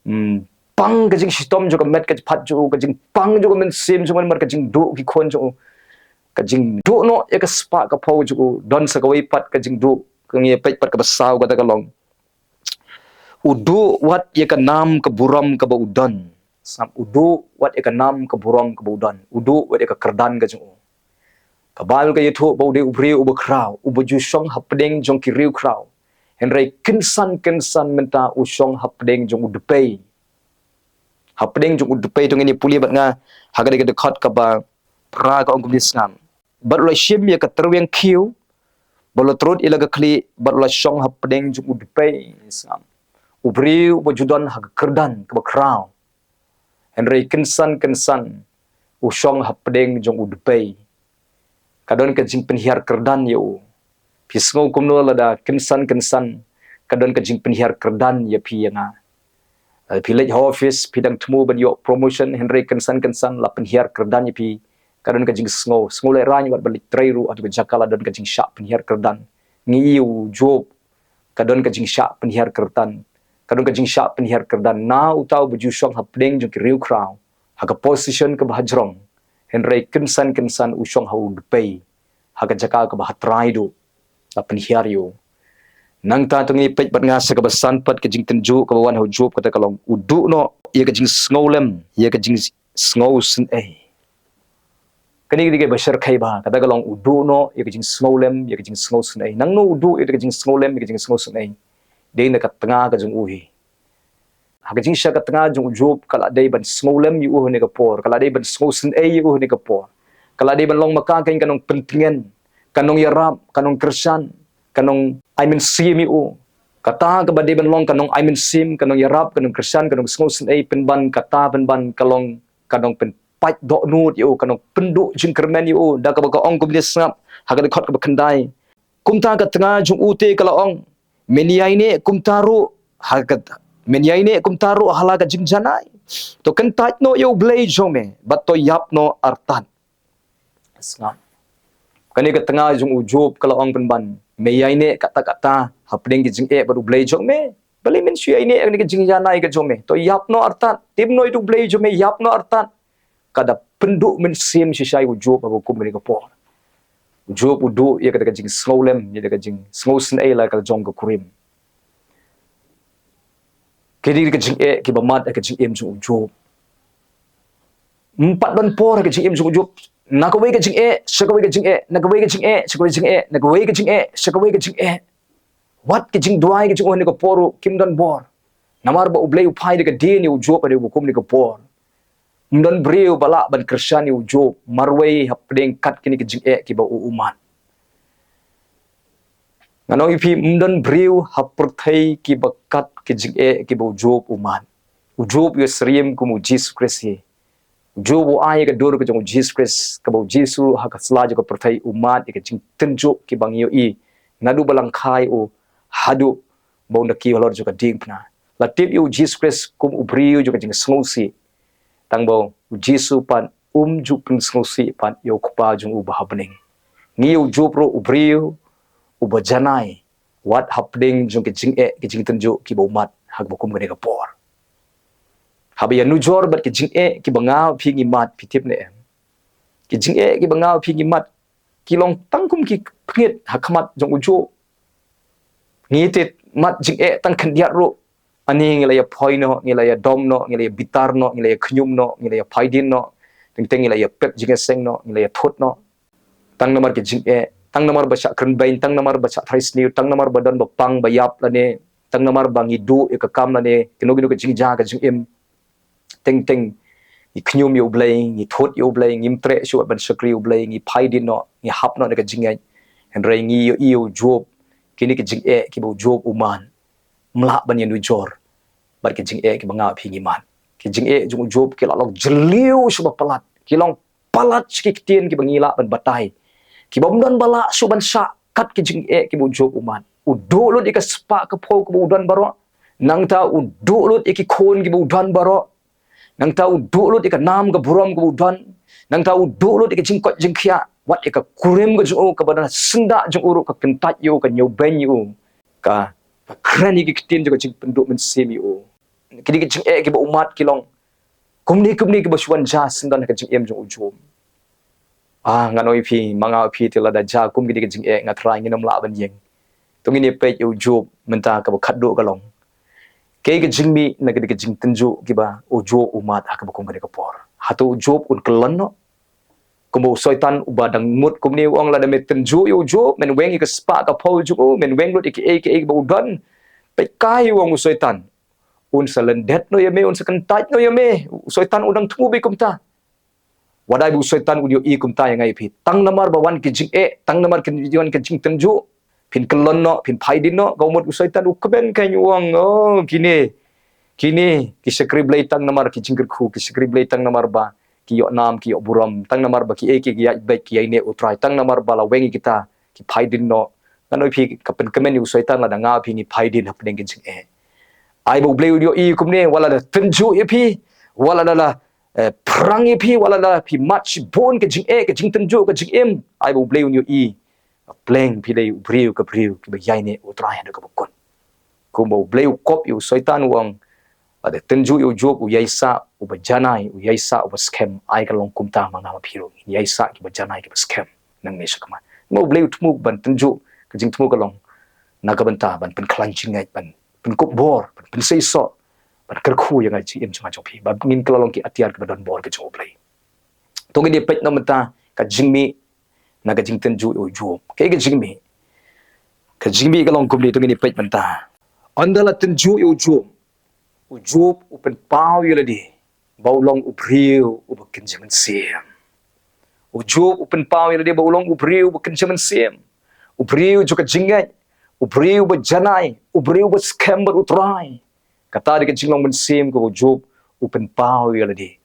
mm, pang, ka jingshitom jong ka met ka jingpait jong u, ka jingpang jong ka mynsiem jong u namar ka jingduh ki khun jong u, ka jingduh noh ïa ka spah ka phew jong u, don sa kawei pat ka jingduh, ka ngi peit pat kaba saw, kata ka long: U duh wat ïa ka nam ka burom kaba u don. Sngap, u duh wat ïa ka nam ka burom kaba u don. U duh wat ïa ka kyrdan ka jong u. Ka Baibl ka ïathuh ba u dei u briew uba khraw, uba ju shong hapdeng jong ki riewkhraw. Hynrei kynsan kynsan mynta u shong hapdeng jong u dpei. Hapdeng jong u dpei, to ngin ïa pule bad nga ha kane ka dkhot kaba phra, ka ong kumne sngap: Bad u la shim ïa ka tyrwiang khiew, bad u la trud ïa la ka khlieh, bad u la shong hapdeng jong u dpei. Sngap. U briew uba ju don ha ka kyrdan kaba khraw. Hynrei kynsan kynsan u shong hapdeng jong u dpei. Ka don ka jingpynhiar kyrdan ïa u. Phi sngew kumno lada kynsan kynsan ka don ka jingpynhiar kyrdan ïa phi ïa nga? Lada phi leit ha office, phi dang thmu ban ïoh promotion, hynrei kynsan kynsan la pynhiar kyrdan ïa phi. Ka don ka jingsngew, sngew lehraiñ, wat ban leit trei ruh hato ka jaka la don ka jingshah pynhiar kyrdan. Ngi ïohi u Job, ka don ka jingshah pynhiar kyrdan. Ka don ka jingshah pynhiar kyrdan na uta uba ju shong hapdeng jong ki riewkhraw, ha ka position kaba hajrong. Hynrei kynsan kynsan u shong ha u dpei, ha ka jaka kaba hatrai duh. La pynhiar ïa u. Nangta to ngin ïa peit bad nga sa kaba san pat, ka jingtynjuh kaba wan ha u Job, kata ka long: U duh noh ïa ka jingsngewlem ïa ka jingsngewsynei. Kane ka dei kaba shyrkhei bha, kata ka long: U duh noh ïa ka jingsngewlem ïa ka jingsngewsynei. Nangno u duh ïa ka jingsngewlem ïa ka jingsngewsynei? Dei na ka tnga ka jong u hi. Ha ka jingshisha ka tnga jong u Job ka la dei ban sngewlem ïa u ha kane ka por, ka la dei ban sngewsynei ïa u ha kane ka por. Ka la dei ban long ma ka keiñ ka nongpyntngen, ka nongïarap, ka nongkyrshan, ka nongai mynsiem ïa u. Kata kaba dei ban long ka nongai mynsiem, ka nongïarap, ka nongkyrshan, ka nongsngewsynei, pynban kata pynban ka long ka nongpynpait dohnud ïa u, ka nongpynduh jingkyrmen ïa u. Da kaba ka ong kumne sngap ha ka dkhot kaba khyndai: Kumta ka tnga jong u te ka la ong: Men ïaineh kumta ruh ha ka, men ïaineh kumta ruh ha la ka jingjanai. To kyntait noh ïa U Blei jong me, bad to ïap noh artat. Sngap. Kane ka tnga jong u Job ka la ong pynban, me ïaineh katta katta hapdeng ki jingeh bad U Blei jong me. Balei men shu ïaineh ïa kane ka jingïanai ka jong me? To ïap noh artat. Tim noh ïa U Blei jong me, ïap noh artat. Ka da pynduh mynsiem shisha ïa u Job ha ka kum kane ka por. U Job u duh ïa kata ka jingsngewlem, ïa ka jingsngewsynei la ka jong ka kurim. Kine ki jingeh kiba mad ha ka jingim jong u Job. Ym pat don por ha ka jingim jong u Job. Na kawei ka jingeh sha kawei ka jingeh, na kawei ka jingeh sha kawei ka jingeh, na kawei ka jingeh sha kawei ka jingeh. Wat ki jingduwai ki jong u ha kane ka por ruh kim don bor. Namar ba U Blei u phai da ka dien ïa u Job ha kane ka kum kane ka por. Ym don briew ba lah ban kyrshan ïa u Job marwei hapdeng kat kine ki jingeh kiba u u mad. Ngan ong ïa phi, ym don briew ha pyrthei kiba kat ki jingeh kiba u Job u mad. U Job u ïasyriem kum u Jisu Khrist hi. U Job u ai ïa ka dur ka jong u Jisu Khrist, kaba u Jisu ha ka sla jong ka pyrthei u mad ïa ka jingtynjuh kiba ngi ïohi naduh ba la kha ïa u haduh ba un da kiew halor jong ka diengphna. La tip ïa u Jisu Khrist kum u briew jong ka jingsngewsih. Tang ba u Jisu pat um ju pynsngewsih pat ïa u Kpa jong u ba ha bneng. Ngi ïa u Job ruh u briew uba janai wat hapdeng jong ki jingeh ki jingtynjuh kiba u mad ha kaba kum kane ka por. Haba ïanujor bad ki jingeh kiba nga phi ngi mad, phi tip ne em? Ki jingeh kiba nga phi ngi mad ki long tang kum ki pngit ha khmat jong u Job. Ngi te mad jingeh tang khyndiat ruh. Ani ngi la ïa phoi noh, ngi la ïa dom noh, ngi la ïa bitar noh, ngi la ïa khñium noh, ngi la ïa phaidien noh. Teng teng ngi la ïa pep jingïaseng noh, ngi la ïa thut noh. Tang namar ki jingeh, tang namar ba shah kren beiñ, tang namar ba shah trai sniew, tang namar ba don ba pang ba ïap lane, tang namar ba ngi duh ïa ka kam lane kino kino ka jingjia ka jingim. Teng teng ngi khñium ïa U Blei, ngi thut ïa U Blei, ngim treh shuh ban shakri U Blei, ngi phaidien noh, ngi hap noh da ka jingngeit. Hynrei ngi ïohi ïa u Job, kine ki jingeh kiba u Job u mad, ym lah ban ïanujor bad ki jingeh kiba nga phi ngi mad. Ki jingeh jong u Job ki la long jylliew shuh ba palat, ki long palat sha ki ktien kiba ngi lah ban batai, kiba ym don ba lah shuh ban shah kat ki jingeh kiba u Job u mad. U duh lut ïa ka spah ka phew kaba u don baroh. Nangta u duh lut ïa ki khun kiba u don baroh. Nangta u duh lut ïa ka nam ka burom kaba u don. Nangta u duh lut ïa ka jingkoit jingkhiah, wat ïa ka kurim ka jong u kaba don ha syndah jong u ruh ka kyntait ïa u, ka ñiewbeiñ ïa u, ka, ka kren ïa ki ktien jong ka jingpynduh mynsiem ïa u. Kine ki jingeh kiba u mad ki long kumne kumne kiba shu wan jia syndon ha ka jingim jong u Job. Ah, ngan ong ïa phi, ma nga ïa phi te lada jia kum kine ki jingeh, nga trai ngin ym lah ban ïeng. To ngin ïa peit ïa u Job mynta kaba khatduh ka long, kaei ka jingmih na kine ki jingtynjuh kiba u Job u mad ha kaba kum kane ka por. Hato u Job un kyllon noh? Kumba u Soitan uba dang mut kumne u ong, lada me tynjuh ïa u Job, men weng ïa ka spah ka phew jong u, men weng lut ïa kiei kiei kiba u don, peit kai, u ong u Soitan, un sa lyndet noh ïa me, un sa kyntait noh ïa me. U Soitan u dang thmu beit kumta. Wat ai ba u Soitan un ïohi kumta ïa nga ïa phi. Tang namar ba wan ki jingeh, tang namar ki wan ki jingtynjuh, phin kyllon noh, phin phaidien noh. Ka mut u Soitan u kmen kein, u ong, oh, kine, kine ki shakri Blei tang namar ki jingkyrkhu, ki shakri Blei tang namar ba ki ïoh nam, ki ïoh burom, tang namar ba kiei kiei ki ïaid beit, ki ïaineh U Trai, tang namar ba la weng ïa kita ki phaidien noh. Ngan ong ïa phi, ka pynkmen ïa u Soitan lada nga ïa phi ngi phaidien hapdeng ki jingeh. Ai ba U Blei un ïohi kumne, wat lada tynjuh ïa phi, wat lada la, eh, phrang ïa phi, wat lada phi mad shibun ka jingeh, ka jingtynjuh, ka jingim. Ai ba U Blei un ïohi, pleng phi dei u briew, ka briew kiba ïaineh U Trai haduh kaba kut. Kumba U Blei u kop ïa u Soitan, u ong, lada tynjuh ïa u Job, u ïaisah uba janai, u ïaisah uba skhem. Ai ka long kumta ma nga ma phi ruh, ïaisah kiba janai kiba skhem nangne shakhmat. Ma U Blei u thmu ban tynjuh, ka jingthmu ka long na ka bynta ban pynkhlaiñ jingngeit, ban pynkup bor, ban pynseisoh, ban kyrkhu ïa nga, jingim jong nga jong phi, ba ngin kylla long ki atiar kiba don bor ka jong U Blei. To ngin ïa peit noh mynta ka jingmih na ka jingtynjuh ïa u Job. Kaei ka jingmih? Ka jingmih ka long kumne, to ngin ïa peit mynta. Ynda la tynjuh ïa u Job, u Job u pynpaw ïa lade ba u long u briew uba kynja mynsiem. U Job u pynpaw ïa lade ba u long u briew uba kynja mynsiem, u briew jong ka jingngeit, u briew uba janai, u briew uba skhem bad U Trai. Kata dei ka jinglong mynsiem kaba u Job u pynpaw ïa lade.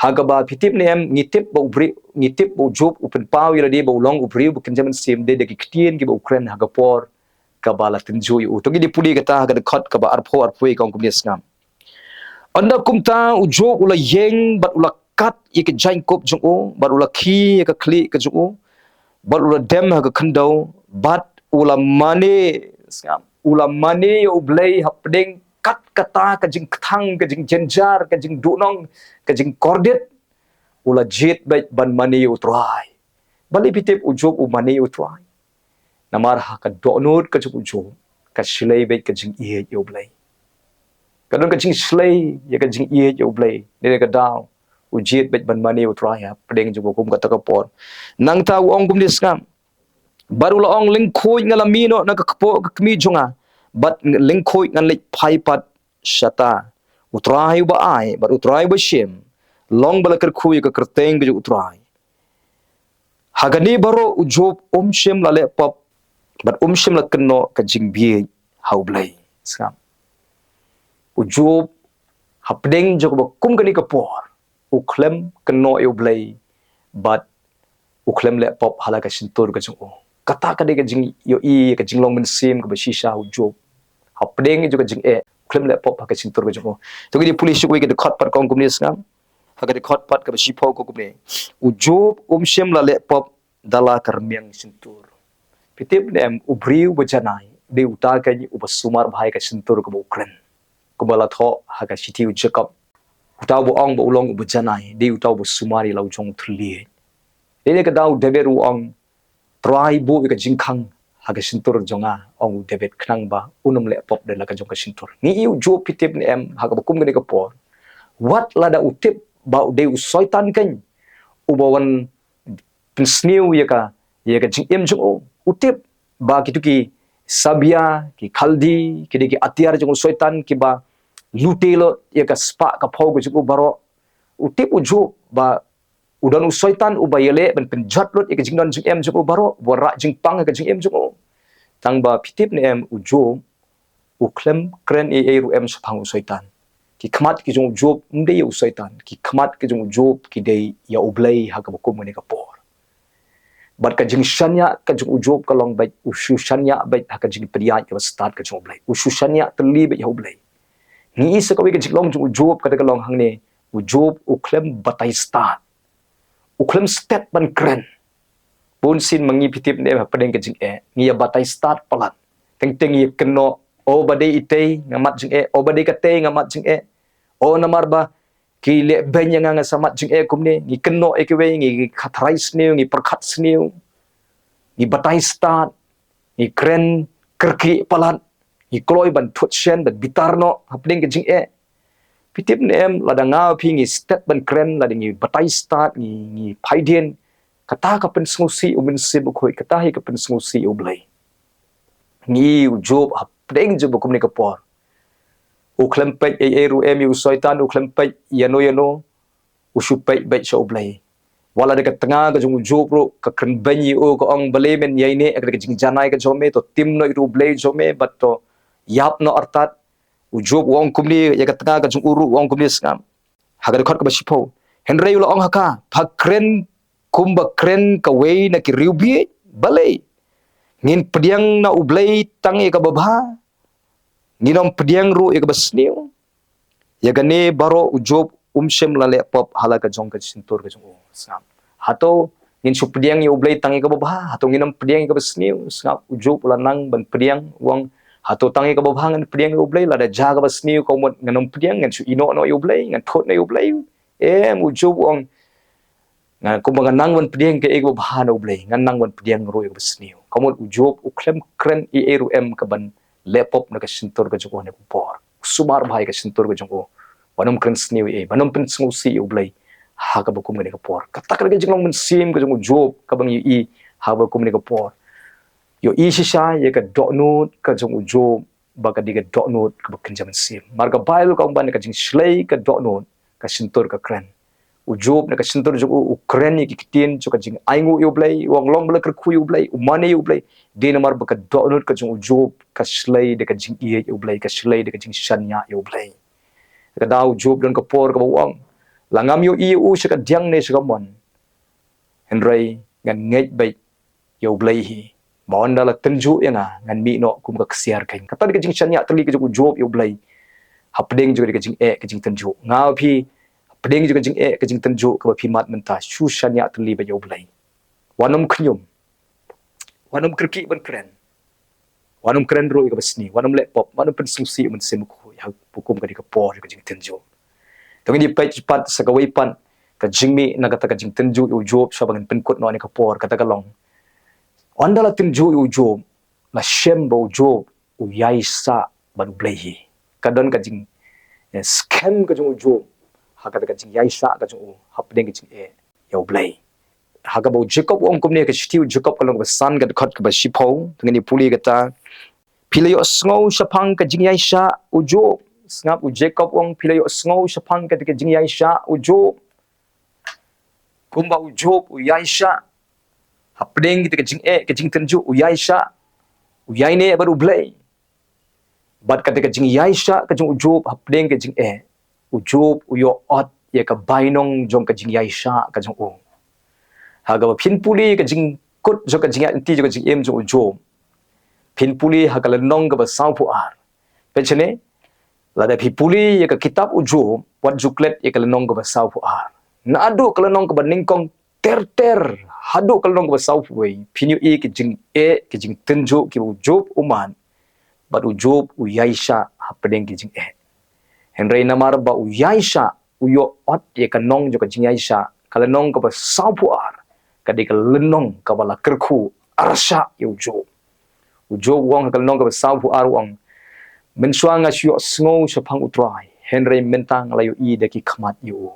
Ha kaba phi tip ne em, ngi tip ba u briew, ngi tip ba u Job u pynpaw ïa lade ba u long u briew uba kynja mynsiem dei da ki ktien kiba u kren ha ka por kaba la tynjuh ïa u. To ngin ïa pule kata ha ka dkhot kaba arphew, arphew wei, ka ong kumne, sngap. Ynda kumta u Job u la ïeng bad u la kat ïa ka jaiñkup jong u, bad u la khie ïa ka khlieh ka jong u, bad u la dem ha ka khyndew, bad u la mane, sngap, u la mane ïa U Blei hapdeng kat kata ka jingkthang, ka jingjynjar, ka jingduhnong, ka jingkordit, u la jied beit ban mane ïa U Trai. Balei phi tip u Job u mane ïa U Trai? Namar ha ka dohnud ka jong u Job, ka shlei beit ka jingïeit ïa U Blei. Ka don ka jingshlei ïa ka jingïeit ïa U Blei. Dei na ka daw u jied beit ban mane ïa U Trai hapdeng jong ka kum kata ka por. Nangta u ong kumne, sngap. Bad u la ong, lyngkhuid nga la mih noh na ka kpoh ka kmie jong nga, bad lyngkhuid ngan leit phai pat shata. U Trai uba ai bad U Trai uba shim, long ba la kyrkhu ïa ka kyrteng ka jong U Trai. Ha kane baroh u Job um shym la leh pop bad um shym la kynnoh ka jingbieit ha U Blei. Sngap. U Job hapdeng jong kaba kum kane ka por u khlem kynnoh ïa U Blei bad u khlem leh pop ha la ka shyntur ka jong u. Kata ka dei ka jingïohi, ka jinglong mynsiem kaba shisha u Job. Hapdeng jong ka jingeh u khlem leh pop ha ka shyntur ka jong u. To ngin ïa pule shuh ïa ka dkhot pat, ka ong kumne, sngap. Ha ka dkhot pat kaba shiphew ka ong kumne, u Job um shym la leh pop da la ka rmiang shyntur. Phi tip ne em, u briew uba janai dei uta keiñ uba sumar bha ïa ka shyntur kaba u kren. Kumba la thoh ha ka shithi u Jakob, uta uba ong ba u long uba janai dei uta uba sumar ïa la u jong u thylliej. Dei na ka daw u David u ong, Trai, buh ïa ka jingkhang ha ka shyntur jong nga, ong u David, khnang ba un ym leh pop da la ka jong ka shyntur. Ngi ïohi u Job, phi tip ne em, ha kaba kum kane ka por, wat lada u tip ba u dei u Soitan keiñ uba wan pynsniew ïa ka, ïa ka jingim jong u. U tip ba kitu ki Sabia, ki Khaldi, ki dei ki atiar jong u Soitan kiba lute lut ïa ka spah ka phew ka jong u baroh. U tip u Job ba u don u Soitan uba ïaleh ban pynjot lut ïa ka jingdon jingem jong u baroh, uba rah jingpang ïa ka jingim jong u. Tang ba phi tip ne em, u Job u khlem kren ei ei ruh em shaphang u Soitan. Ki khmat ki jong u Job ym dei ïa u Soitan. Ki khmat ki jong u Job ki dei ïa U Blei ha kaba kum kane ka por. Bad ka jingshaniah ka jong u Job ka long beit, u shu shaniah beit ha ka jingpynïaid kaba stad ka jong U Blei. U shu shaniah tylli beit ha U Blei. Ngi ïohi sa kawei ka jinglong jong u Job, kata ka long hangne, u Job u khlem batai stad. U khlem stet ban kren. Bun sien ma ngi, phi tip ne em, hapdeng ka jingeh ngi ïa batai stad palat. Teng teng ngi ïa kynnoh, o ba dei itei nga mad jingeh, o ba dei katei nga mad jingeh. O namar ba ki leh beiñ ïa nga, nga sa mad jingeh kumne. Ngi kynnoh ïa kiwei, ngi khathrai sniew, ngi pyrkhat sniew, ngi batai stad, ngi kren kyrkieh palat, ngi kloi ban thut shen, ban bitar noh hapdeng ka jingeh. Phi tip ne em, lada nga phi ngi stet ban kren, lada ngi batai stad, ngi, ngi phaidien, kata ka pynsngewsih u Mynsiem Bakhuid, kata hi ka pynsngewsih U Blei. Ngi ïohi u Job hapdeng jong ba kum kane ka por, u khlem peit ei ei ruh em ïa u Soitan, u khlem peit ïano ïano, u shu peit beit sha U Blei. Wat la da ka tnga ka jong u Job ruh ka kren beiñ ïa u, ka ong, balei men ïaineh ïa ka jingjanai ka jong me, to tim noh ïa U Blei jong me bad to ïap noh artat. U Job u ong kumne ïa ka tnga ka jong u ruh, u ong kumne, sngap. Ha ka dkhot kaba shiphew. Hynrei u la ong ha ka, pha kren kumba kren kawei na ki riewbieit? Balei? Ngin pdiang na U Blei tang ïa kaba bha, ngin ym pdiang ruh ïa kaba sniew? Ïa kane baroh u Job um shym la leh pop ha la ka jong ka shyntur ka jong u. Sngap. Hato ngin shu pdiang ïa U Blei tang ïa kaba bha, hato ngin ym pdiang ïa kaba sniew? Sngap, u Job u la nang ban pdiang, u ong, hato tang ïa kaba bha ngan pdiang ïa U Blei, lada jia kaba sniew ka mut ngan ym pdiang, ngan shu ïehnoh noh ïa U Blei, ngan thut noh ïa U Blei? Em, u Job u ong, ngan, kumba ngan nang ban pdiang kaei kaba bha na U Blei, ngan nang ban pdiang ruh ïa kaba sniew. Ka mut u Job u khlem kren ei ei ruh em kaban leh pop na ka shyntur ka jong u ha kane ka por. U sumar bha ïa ka shyntur ka jong u, ban ym kren sniew ei ei, ban ym pynsngewsih ïa U Blei ha kaba kum kane ka por. Kata ka dei ka jinglong mynsiem ka jong u Job kaba ngi ïohi ha kaba kum kane ka por. Ïohi shisha ïa ka dohnud ka jong u Job, ba ka dei ka dohnud kaba kynja mynsiem. Namar ka Baibl ka ong ba na ka jingshlei ka dohnud ka shyntur ka kren. U Job na ka shyntur jong u, u kren ïa ki ktien jong ka jingainguh ïa U Blei, u ong long ba la kyrkhu ïa U Blei, u mane ïa U Blei. Dei namar ba ka dohnud ka jong u Job ka shlei da ka jingïeit ïa U Blei, ka shlei da ka jingshaniah ïa U Blei. Ka daw u Job don ka por kaba u ong, la ngam ïohi ïa u sha ka diang ne sha ka mon, hynrei ngan ngeit beit ïa U Blei hi, ba ynda la tynjuh ïa nga, ngan mih noh kum ka ksiar keiñ. Kata dei ka jingshaniah tylli ka jong u Job ïa U Blei. hapdeng jong ka jingeh ka jingtynjuh. Nga phi, hapdeng jong ka jingeh ka jingtynjuh kaba phi mad mynta, shu shaniah tylli bad ïa U Blei. Wat nym khñium, wat nym kyrkieh ban kren, wat nym kren ruh ïa kaba sniew, wat nym leh pop, wat nym pynsngewsih ïa U Mynsiem Bakhuid ha ka kum kane ka por ka jingtynjuh. To ngin ïa peit pat sa kawei pat ka jingmih na kata ka jingtynjuh ïa u Job, sha ba ngin pynkut noh ïa ka por, kata ka long, ynda la tynjuh ïa u Job, la shem ba u Job u ïaisah bad U Blei hi. Ka don ka jing, eh, skhem ka jong u Job ha kata ka jingïaisah ka jong u hapdeng ka jingeh ïa U Blei. Ha kaba u Jakob u ong kumne, ka shithi u Jakob ka lynnong kaba san, ka dkhot kaba shiphew, to ngin ïa pule kata. Phi la ïohsngew shaphang ka jingïaisah u Job. Sngap, u Jakob u ong, phi la ïohsngew shaphang kata ka jingïaisah u Job. Kumba u Job u ïaisah hapdeng kata ka jingeh ka jingtynjuh, u ïaisah, u ïaineh bad U Blei. Bad kata ka jingïaisah ka jong u Job hapdeng ka jingeh, u Job u ïoh ot ïa ka bainong jong ka jingïaisah ka jong u. Ha kaba phin pule ka jingkut jong ka jingïaid lynti jong ka jingim jong u Job, phin pule ha ka lynnong kaba sawphew ar. Peit shane, lada phi pule ïa ka kitab u Job, wat ju klet ïa ka lynnong kaba sawphew ar. Naduh ka lynnong kaba nyngkong ter ter haduh ka lynnong kaba sawphew wei, phin ïohi ka jingeh ka jingtynjuh kiba u Job u mad, bad u Job u ïaisah hapdeng ka jingeh. Hynrei namar ba u ïaisah, u ïoh ot ïa ka nong jong ka jingïaisah, ka lynnong kaba sawphew ar ka dei ka lynnong kaba la kyrkhu arshah ïa u Job. U Job u ong ha ka lynnong kaba sawphew ar, u ong, mynshuwa nga shu ïohsngew shaphang U Trai, hynrei mynta nga la ïohi da ki khmat ïa u.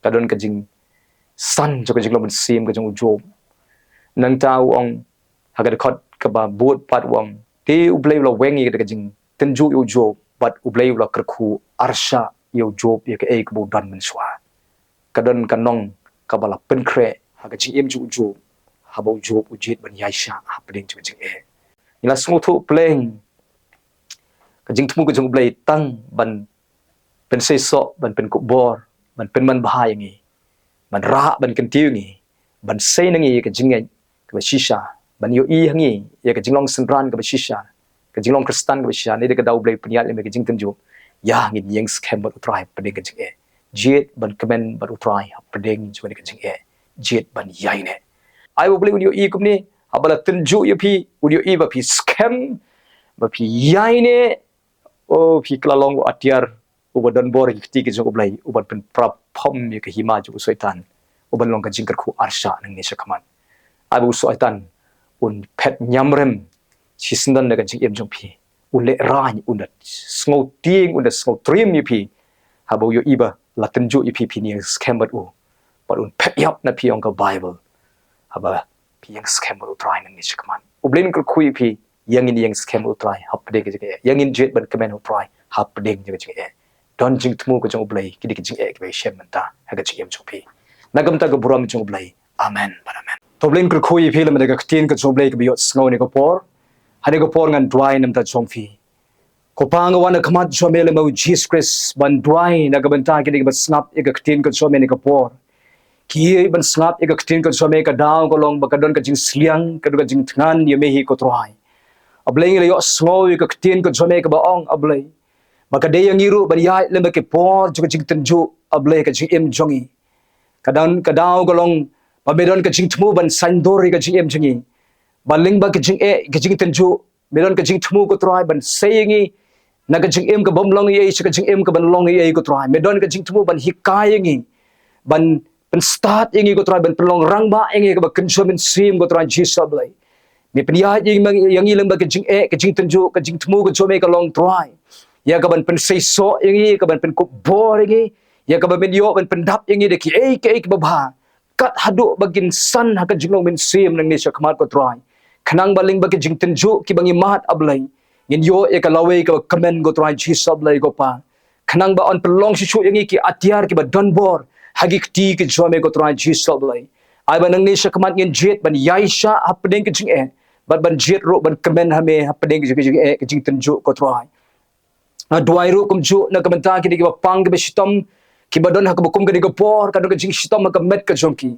Ka don ka jingsan jong ka jinglong mynsiem ka jong u Job. Nangta u ong ha ka dkhot kaba bud pat, u ong, te U Blei u la weng ïa ka jingtynjuh ïa u Job, bad U Blei u la kyrkhu arshah ïa u Job ïa kaei kaba u don mynshuwa. Ka don ka nong kaba la pynkhreh ha ka jingim jong u Job, haba u Job u jied ban ïaisah hapdeng jong ka jingeh. Ngi la sngewthuh pleng ka jingthmu ka jong U Blei tang ban pynseisoh, ban pynkup bor, ban pynman bha ïa ngi, ban rah, ban kyntiew ïa ngi, ban sei na ngi ïa ka jingngeit kaba shisha, ban ïohi ha ngi ïa ka jinglong synran kaba shisha, ka jinglong Khristan kaba shisha. Ngi dei ka daw U Blei pynïaid lem ïa ka jingtynjuh. Ïa ngin ïeng skhem bad U Trai hapdeng ka jingeh. Jied ban kmen bad U Trai hapdeng jong ka jingeh. Jied ban ïaineh. Ai ba U Blei un ïohi kumne, haba la tynjuh ïa phi, un ïohi ba phi skhem, ba phi ïaineh, oh, phi kylla long u atiar uba don bor ha ki kti ki jong U Blei, uban pynpra phom ïa ka hima jong u Soitan, uban long ka jingkyrkhu arshah nangne shakhmat. Ai ba u Soitan un phet ñiamrem shisyndon na ka jingim jong phi, un lehraiñ, un da sngewtieng, un da sngewtriem ïa phi, haba u ïohi ba la tynjuh ïa phi, phin ïeng skhem bad u, bad un phet ïap na phi, ong ka Baibl, haba phi ïeng skhem bad U Trai nangne shakhmat. U Blei un kyrkhu ïa phi, ïa ngin ïeng skhem bad U Trai hapdeng ka jingeh, ïa ngin jied ban kmen U Trai hapdeng ka jingeh. Don jingthmu ka jong U Blei, ki dei ka jingeh kiba ïashem mynta ha ka jingim jong phi. Na ka bynta ka burom jong U Blei. Amen bad amen. To, U Blei un kyrkhu ïa phi lem da ka ktien ka jong U Blei kaba ïohsngew ha kane ka por. Ha kane ka por ngan duwai na ka bynta jong phi. Ko Pa, nga wan ha khmat jong me lem bad U Jisu Khrist ban duwai na ka bynta kine kiba sngap ïa ka ktien ka jong me ha kane ka por. Kiei ban sngap ïa ka ktien ka jong me, ka daw ka long ba ka don ka jingsliang, ka don ka jingthngan ïa me hi ko Trai. A Blei, ngi la ïohsngew ïa ka ktien ka jong me kaba ong, A Blei, ba ka dei ïa ngi ruh ban ïaid lem bad ki por jong ka jingtynjuh, A Blei, ha ka jingim jong ngi. Ka don, ka daw ka long ba me don ka jingthmu ban saiñdur ïa ka jingim jong ngi. Ba lyngba ka jingeh, ka jingtynjuh, me don ka jingthmu ko Trai ban sei ïa ngi na ka jingim ka bym long ei ei sha ka jingim kaban long ei ei ko Trai. Me don ka jingthmu ban hikai ïa ngi, ban pynstad ïa ngi ko Trai, ban pynlong rangbah ïa ngi kaba kynjoh mynsiem ko Trai Jisu A Blei. Me pynïaid ïa ngi, ïa ngi lyngba ka jingeh, ka jingtynjuh, ka jingthmu ka jong me ka long Trai, ïa kaban pynseisoh ïa ngi, ïa kaban pynkup bor ïa ngi, ïa kaba men ïoh ban pyndap ïa ngi da kiei kiei kiba bha, kat haduh ba kin san ha ka jinglong mynsiem nangne shakhmat ko Trai. Khnang ba lyngba ki jingtynjuh kiba ngi mad A Blei, ngin ïoh ïa ka lawei kaba kmen ko Trai Jisu A Blei ko Pa. Khnang ba yn pynlong shuh shuh ïa ngi ki atiar kiba don bor ha ki kti ki jong me ko Trai Jisu A Blei. Ai ba nangne shakhmat ngin jied ban ïaishah hapdeng ka jingeh, bad ban jied ruh ban kmen ha me hapdeng ka jingeh, ka jingtynjuh ko Trai. Nga duwai ruh kumjuh na ka bynta kine kiba pang kiba shitom, kiba don ha kaba kum kane ka por, ka don ka jingshitom ha ka met ka jong ki.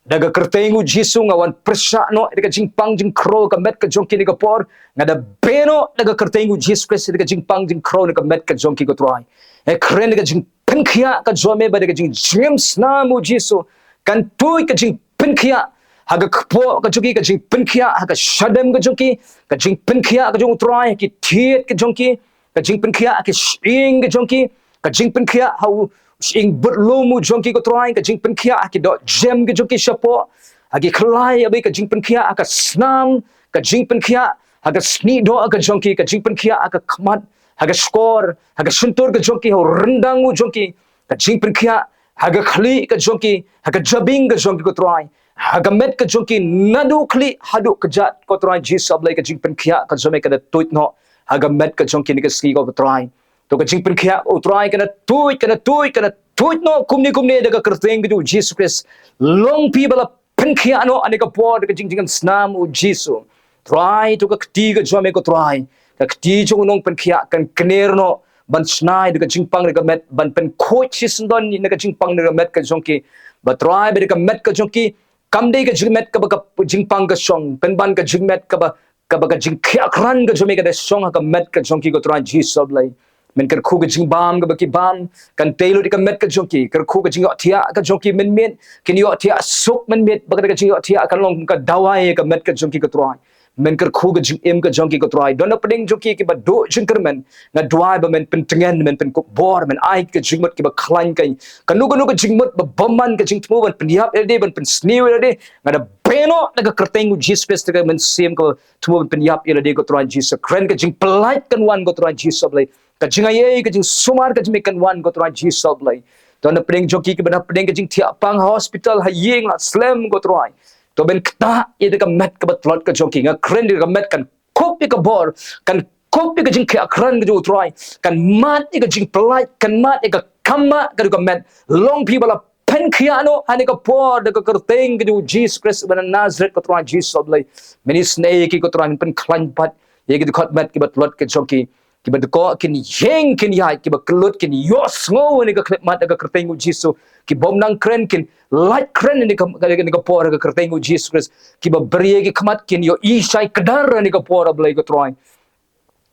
Da ka kyrteng u Jisu nga wan pyrshah noh ïa ka jingpang jingkhrew ka met ka jong ki ha kane ka por. Nga da beh noh da ka kyrteng u Jisu Khrist ïa ka jingpang jingkhrew ha ka met ka jong ki, ko Trai. Nga kren ïa ka jingpynkhiah ka jong me bad ïa ka jingjngim snam u Jisu kan tuid ka jingpynkhiah ha ka kpoh ka jong ki, ka jingpynkhiah ha ka shadem ka jong ki, ka jingpynkhiah ka jong u Trai ha ki thied ka jong ki, ka jingpynkhiah ha ki shyieng ka jong ki, ka jingpynkhiah ha u shyieng bud lum u jong ki, ko Trai, ka jingpynkhiah ha ki dohjem ka jong ki shapoh, ha ki khlai, A Blei, ka jingpynkhiah ha ka snam, ka jingpynkhiah ha ka snieh doh ka jong ki, ka jingpynkhiah ha ka khmat, ha ka shkor, ha ka shyntur ka jong ki, ha u ryndang u jong ki, ka jingpynkhiah ha ka khlieh ka jong ki, ha ka jabieng ka jong ki, ko Trai, ha ka met ka jong ki, naduh khlieh haduh kjat, ko Trai Jisu, A Blei, ka jingpynkhiah ka jong me ka da tuid noh ha ka met ka jong ki ha kane ka sngi, ko Trai. To ka jingpynkhiah, ko Trai, ka na tuid, ka na tuid, ka na tuid noh kumne kumne da ka kyrteng ka jong u Jisu Khrist. Long phi ba la pynkhiah noh ha kane ka por da ka jingjngim snam u Jisu. Trai, to ka kti ka jong me, ko Trai, ka kti jong u nongpynkhiah kan kner noh ban shna ïa ka jingpang da ka met, ban pynkhuid shisyndon ïa ka jingpang da ka met ka jong ki. Bad Trai, bad ka met ka jong ki kam dei ka jingmet kaba ka jingpang ka shong, pynban ka jingmet kaba, kaba ka jingkhiah krat ka jong me ka da shong ha ka met ka jong ki, ko Trai Jisu, A Blei. Men kyrkhu ka jingbam kaba ki bam, kan tei lut ïa ka met ka jong ki, kyrkhu ka jingïohthiah ka jong ki mynmiet, kin ïohthiah suk mynmiet, ba ka jingïohthiah kan long ka dawai ïa ka met ka jong ki, ko Trai. Men kyrkhu ka jingim ka jong ki, ko Trai. Don na pdeng jong ki kiba duh jingkyrmen, nga duwai ba men pyntngen, men pynkupbor, men ai ka jingmut kiba khlaiñ, ka kano kano ka jingmut ba bymman, ka jingthmu ban pynïap ïa lade, ban pynsniew ïa lade, nga da beh noh da ka kyrteng u Jisu Khrist, ka mynsiem kaba thmu ban pynïap ïa lade, ko Trai Jisu. Kren ka jingpyllait kan wan, ko Trai Jisu, A Blei. Ka jingaiei, ka jingsumar ka jong me kan wan, ko Trai Jisu, A Blei. To na pdeng jong ki kiba na pdeng ka jingthiah pang ha hospital, ha ïing, la slem, ko Trai. To men ktah ïa ka met kaba tlot ka jong ki. Nga kren ïa ka met kan kup ïa ka bor, kan kup ïa ka jingkhiah krat ka jong u Trai, kan mad ïa ka jingpyllait, kan mad ïa ka kam, ka dei ka met. Long phi ba la pynkhiah noh ha kane ka por da ka kyrteng ka jong u Jisu Khrist uba na Nasareth, ko Trai Jisu, A Blei. Men isynei ïa ki, ko Trai, men pynkhlaiñ pat ïa ki dkhot met kiba tlot ka jong ki. Kiba dkoh kin ïeng kin ïaid, kiba kyllut kin ïohsngew ha kane ka khyllipmat da ka kyrteng u Jisu. Ki bym nang kren kin lait kren ha kane ka, ha kane ka por da ka kyrteng u Jisu Khrist. Kiba briew ki khmat kin ïohi shai kdar ha kane ka por, A Blei, ko Trai.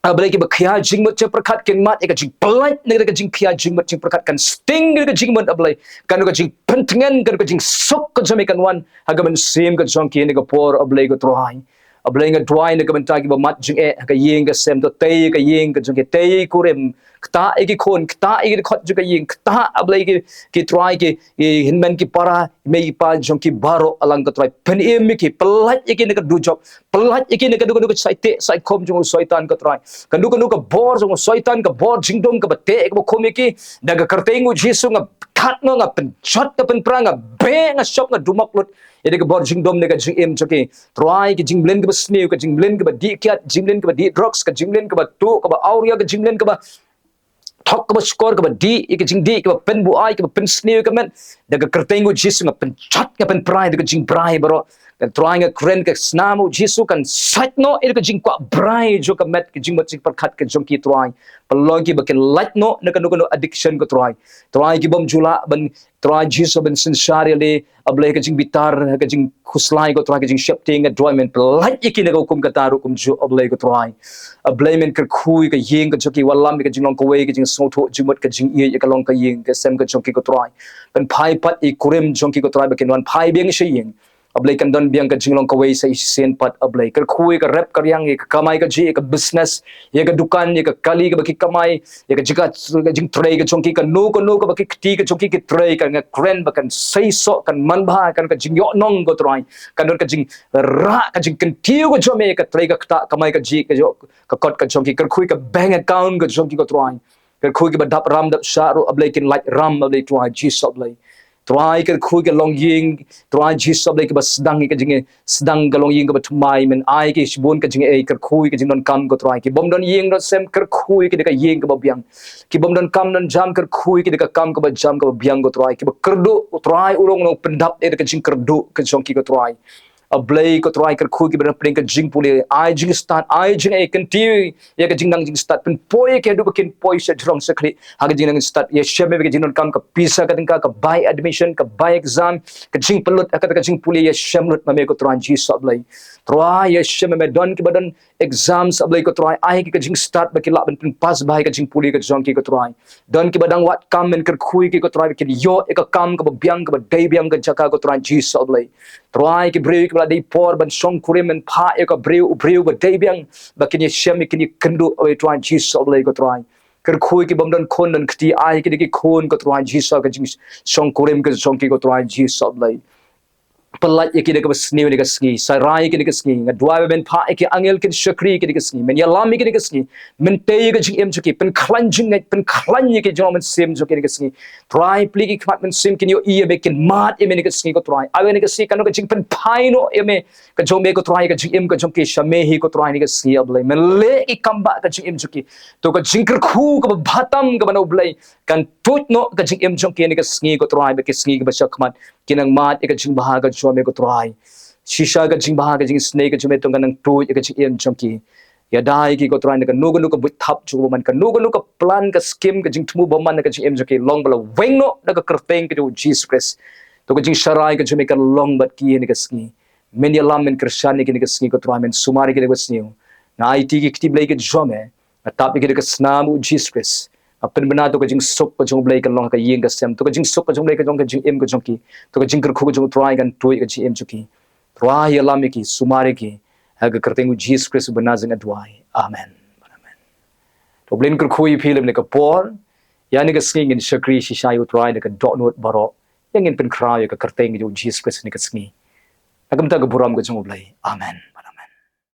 A Blei, kiba khia jingmut jingpyrkhat kin mad ïa ka jingpyllait na ka jingkhia jingmut jingpyrkhat, kan sting ka jingmut, A Blei. Kan ka jingpyntngen, kan ka jingsuk ka jong me kan wan ha ka mynsiem ka jong ki ha kane ka por, A Blei, ko Trai. A Blei, nga duwai na ka bynta kiba mad jingeh ha ka ïing ka sem, to tei ka ïing ka jong ki, tei kurim, ktah ïa ki khun, ktah ïa ki dkhot jong ka ïing, ktah, A Blei, ki, ki trai, ki, ki hynmen ki para, mei pa jong ki baroh, A Blei, ko Trai. Pynim ïa ki, pyllait ïa ki na ka dujok, pyllait ïa ki na ka dujok, ka dujok, ka shai teh shai khum jong u Soitan, ko Trai. Ka dujok, ka dujok, ka bor jong u Soitan, ka bor jingdum kaba teh kaba khum ïa ki. Da ka kyrteng u Jisu nga khat noh, nga pynjot, nga pynpra, nga beh, nga shop, nga dumok lut ïa ka bor jingdum na ka jingim jong ki. Trai, ka jingmlien kaba sniew, ka jingmlien kaba dih kiad, jingmlien kaba dih drugs, ka jingmlien kaba tuh, kaba awria, ka jingmlien kaba thok, kaba shkor, kaba dih, ïa ka jingdih kaba pynbuaid, kaba pynsniew ïa ka met. Da ka kyrteng u Jisu nga pynjot, nga pynpra ïa ka jingbrai baroh. Ka Trai, nga kren ka snam u Jisu kan sait noh ïa ka jingkwah brai jong ka met, ka jingmut jingpyrkhat ka jong ki, Trai. Pynlong ki ba kin lait noh na kano kano addiction, ko Trai. Trai, ki bym ju lah ban, Trai Jisu, ban synshar ïa lade, A Blei, ka jingbitar, ka jingkhuslai, ko Trai, ka jingsheptieng, nga duwai men pyllait ïa ki na ka hukum kata ruh kumjuh, A Blei, ko Trai. A Blei, men kyrkhu ïa ka ïing ka jong ki, wallam ïa ka jinglong kawei, ka jingsngewthuh jingmut, ka jingïeit ïa ka long ka ïing ka sem ka jong ki, ko Trai. Pynphai pat ïa i kurim jong ki, ko Trai, ba kin wan phai biang sha ïing. A Blei, kan don biang ka jinglong kawei sa shisien pat, A Blei. Kyrkhu ïa ka rep ka riang, ïa ka kamai kajih, ïa ka business, ïa ka dukan, ïa ka kali kaba ki kamai, ïa ka jingka, ka jingtrei ka jong ki, kano kano kaba ki kti ka jong ki, ki trei, kan nga kren ba kan seisoh, kan manbha, kan ka jingïohnong, ko Trai, kan don ka jingrah, ka jingkyntiew ka jong me, ka trei ka ktah kamai kajih ka jong, ka kot ka jong ki, kyrkhu ïa ka bank account ka jong ki, ko Trai. Kyrkhu ïa kiba dap ram dap shah ruh, A Blei, kin lait ram, A Blei, Trai Jisu, A Blei. Trai, kyrkhu ïa ka longïing, Trai Jisu, A Blei, kiba sdang ïa ka jing, sdang ka longïing kaba thymmai, men ai ïa ki shibun ka jingaiei, kyrkhu ïa ka jingdonkam, ko Trai. Ki bym don ïing don sem, kyrkhu ïa ki da ka ïing kaba biang. Ki bym don kam don jam, kyrkhu ïa ki da ka kam kaba jam kaba biang, ko Trai. Kiba kyrduh, ko Trai, u long u nongpyndap ïa ka jingkyrduh ka jong ki, ko Trai. A Blei ko Trai, kyrkhu ïa kiba don hapdeng ka jingpule, ai jingstad, ai jingeh, kyntiew ïa ka jingnang jingstad, pynpoi ïa ki haduh ba kin poi sha jrong sha khlieh ha ka jingnang jingstad. Ïashem ïa me ka jingdonkam, ka pisa ka tyngka, ka bai admission, ka bai exam, ka jingpynlut ha kata ka jingpule, ïashem lut ma me ko Trai Jisu A Blei. Trai, ïashem ïa me, don kiba don exams A Blei ko Trai, ai ki ka jingstad ba ki lah ban pynpass bha ïa ka jingpule ka jong ki ko Trai. Don kiba dang wad kam, men kyrkhu ïa ki ko Trai ba kin ïoh ïa ka kam kaba biang, kaba dei biang ka jaka ko Trai Jisu A Blei. Trai, ki briew kiba la dei por ban shongkurim, men phah ïa ka briew u briew ba dei biang ba kin ïashem, ïa kin ïakynduh, A Blei Trai Jisu A Blei ko Trai. Kyrkhu ïa ki bym don khun don kti, ai ki da ki khun ko Trai Jisu, ka jingshongkurim ka jong ki ko Trai Jisu A Blei. Pyllait ïa ki da kaba sniew ïa ka sngi, sarai ïa ki da ka sngi. Nga duwai ba men phah ïa ki angel kin shakri ïa ki da ka sngi, men ïalam ïa ki da ka sngi, men tei ïa ka jingim jong ki, pynkhlaiñ jingngeit, pynkhlaiñ ïa ki jong mynsiem jong ki da ka sngi. Trai, plie ki khmat mynsiem, kin ïohi ïa me, kin mad ïa me da ka sngi ko Trai. Ai ïa ka sngi kan long ka jingpynphai noh ïa me, ka jong me ko Trai, ka jingim ka jong ki sha me hi ko Trai da ka sngi A Blei. Men leh ki kam ba ka jingim jong ki. To ka jingkyrkhu kaba bha tam kaba na U Blei kan tuid noh ka jingim jong ki ha kane ka sngi ko Trai, ba ka sngi kaba sha khmat kin nang mad ïa ka jingbha ka jong me ko Trai. Shisha ka jingbha, ka jingisynei ka jong me to kan nang tuid ïa ka jingim jong ki. Ïada ïa ki ko Trai na kano kano ka buit thap jong u bymman, kano kano ka plan, ka skim, ka jingthmu bymman na ka jingim jong ki, long ba la weng noh na ka kyrteng ka jong u Jisu Khrist. To ka jingsharai ka jong me kan long bad ki ha kane ka sngi. Men ïalam, men kyrshan ïa ki ha kane ka sngi ko Trai, men sumar ïa ki ha kane ka sngi. Nga aiti ki kti Blei ka jong me, nga tap ïa ki da ka snam u Jisu Khrist. Nga pynbna to ka jingsuk ka jong U Blei kan long ha ka ïing ka sem. To ka jingsuk ka jong U Blei kan long ha ka jingim ka jong ki. To ka jingkyrkhu ka jong U Trai kan tuid ha ka jingim jong ki. Trai, ïalam ïa ki, sumar ïa ki. Ha ka kyrteng u Jisu Khrist uba Nasaret nga duwai. Amen. Amen. To U Blei un kyrkhu ïa phi lem ha kane ka por. Ïa kane ka sngi ngin shakri shisha ïa U Trai da ka dohnud baroh. Ïa ngin pynkhraw ïa ka kyrteng ka jong u Jisu Khrist ha kane ka sngi. Ha ka bynta ka burom ka jong U Blei. Amen.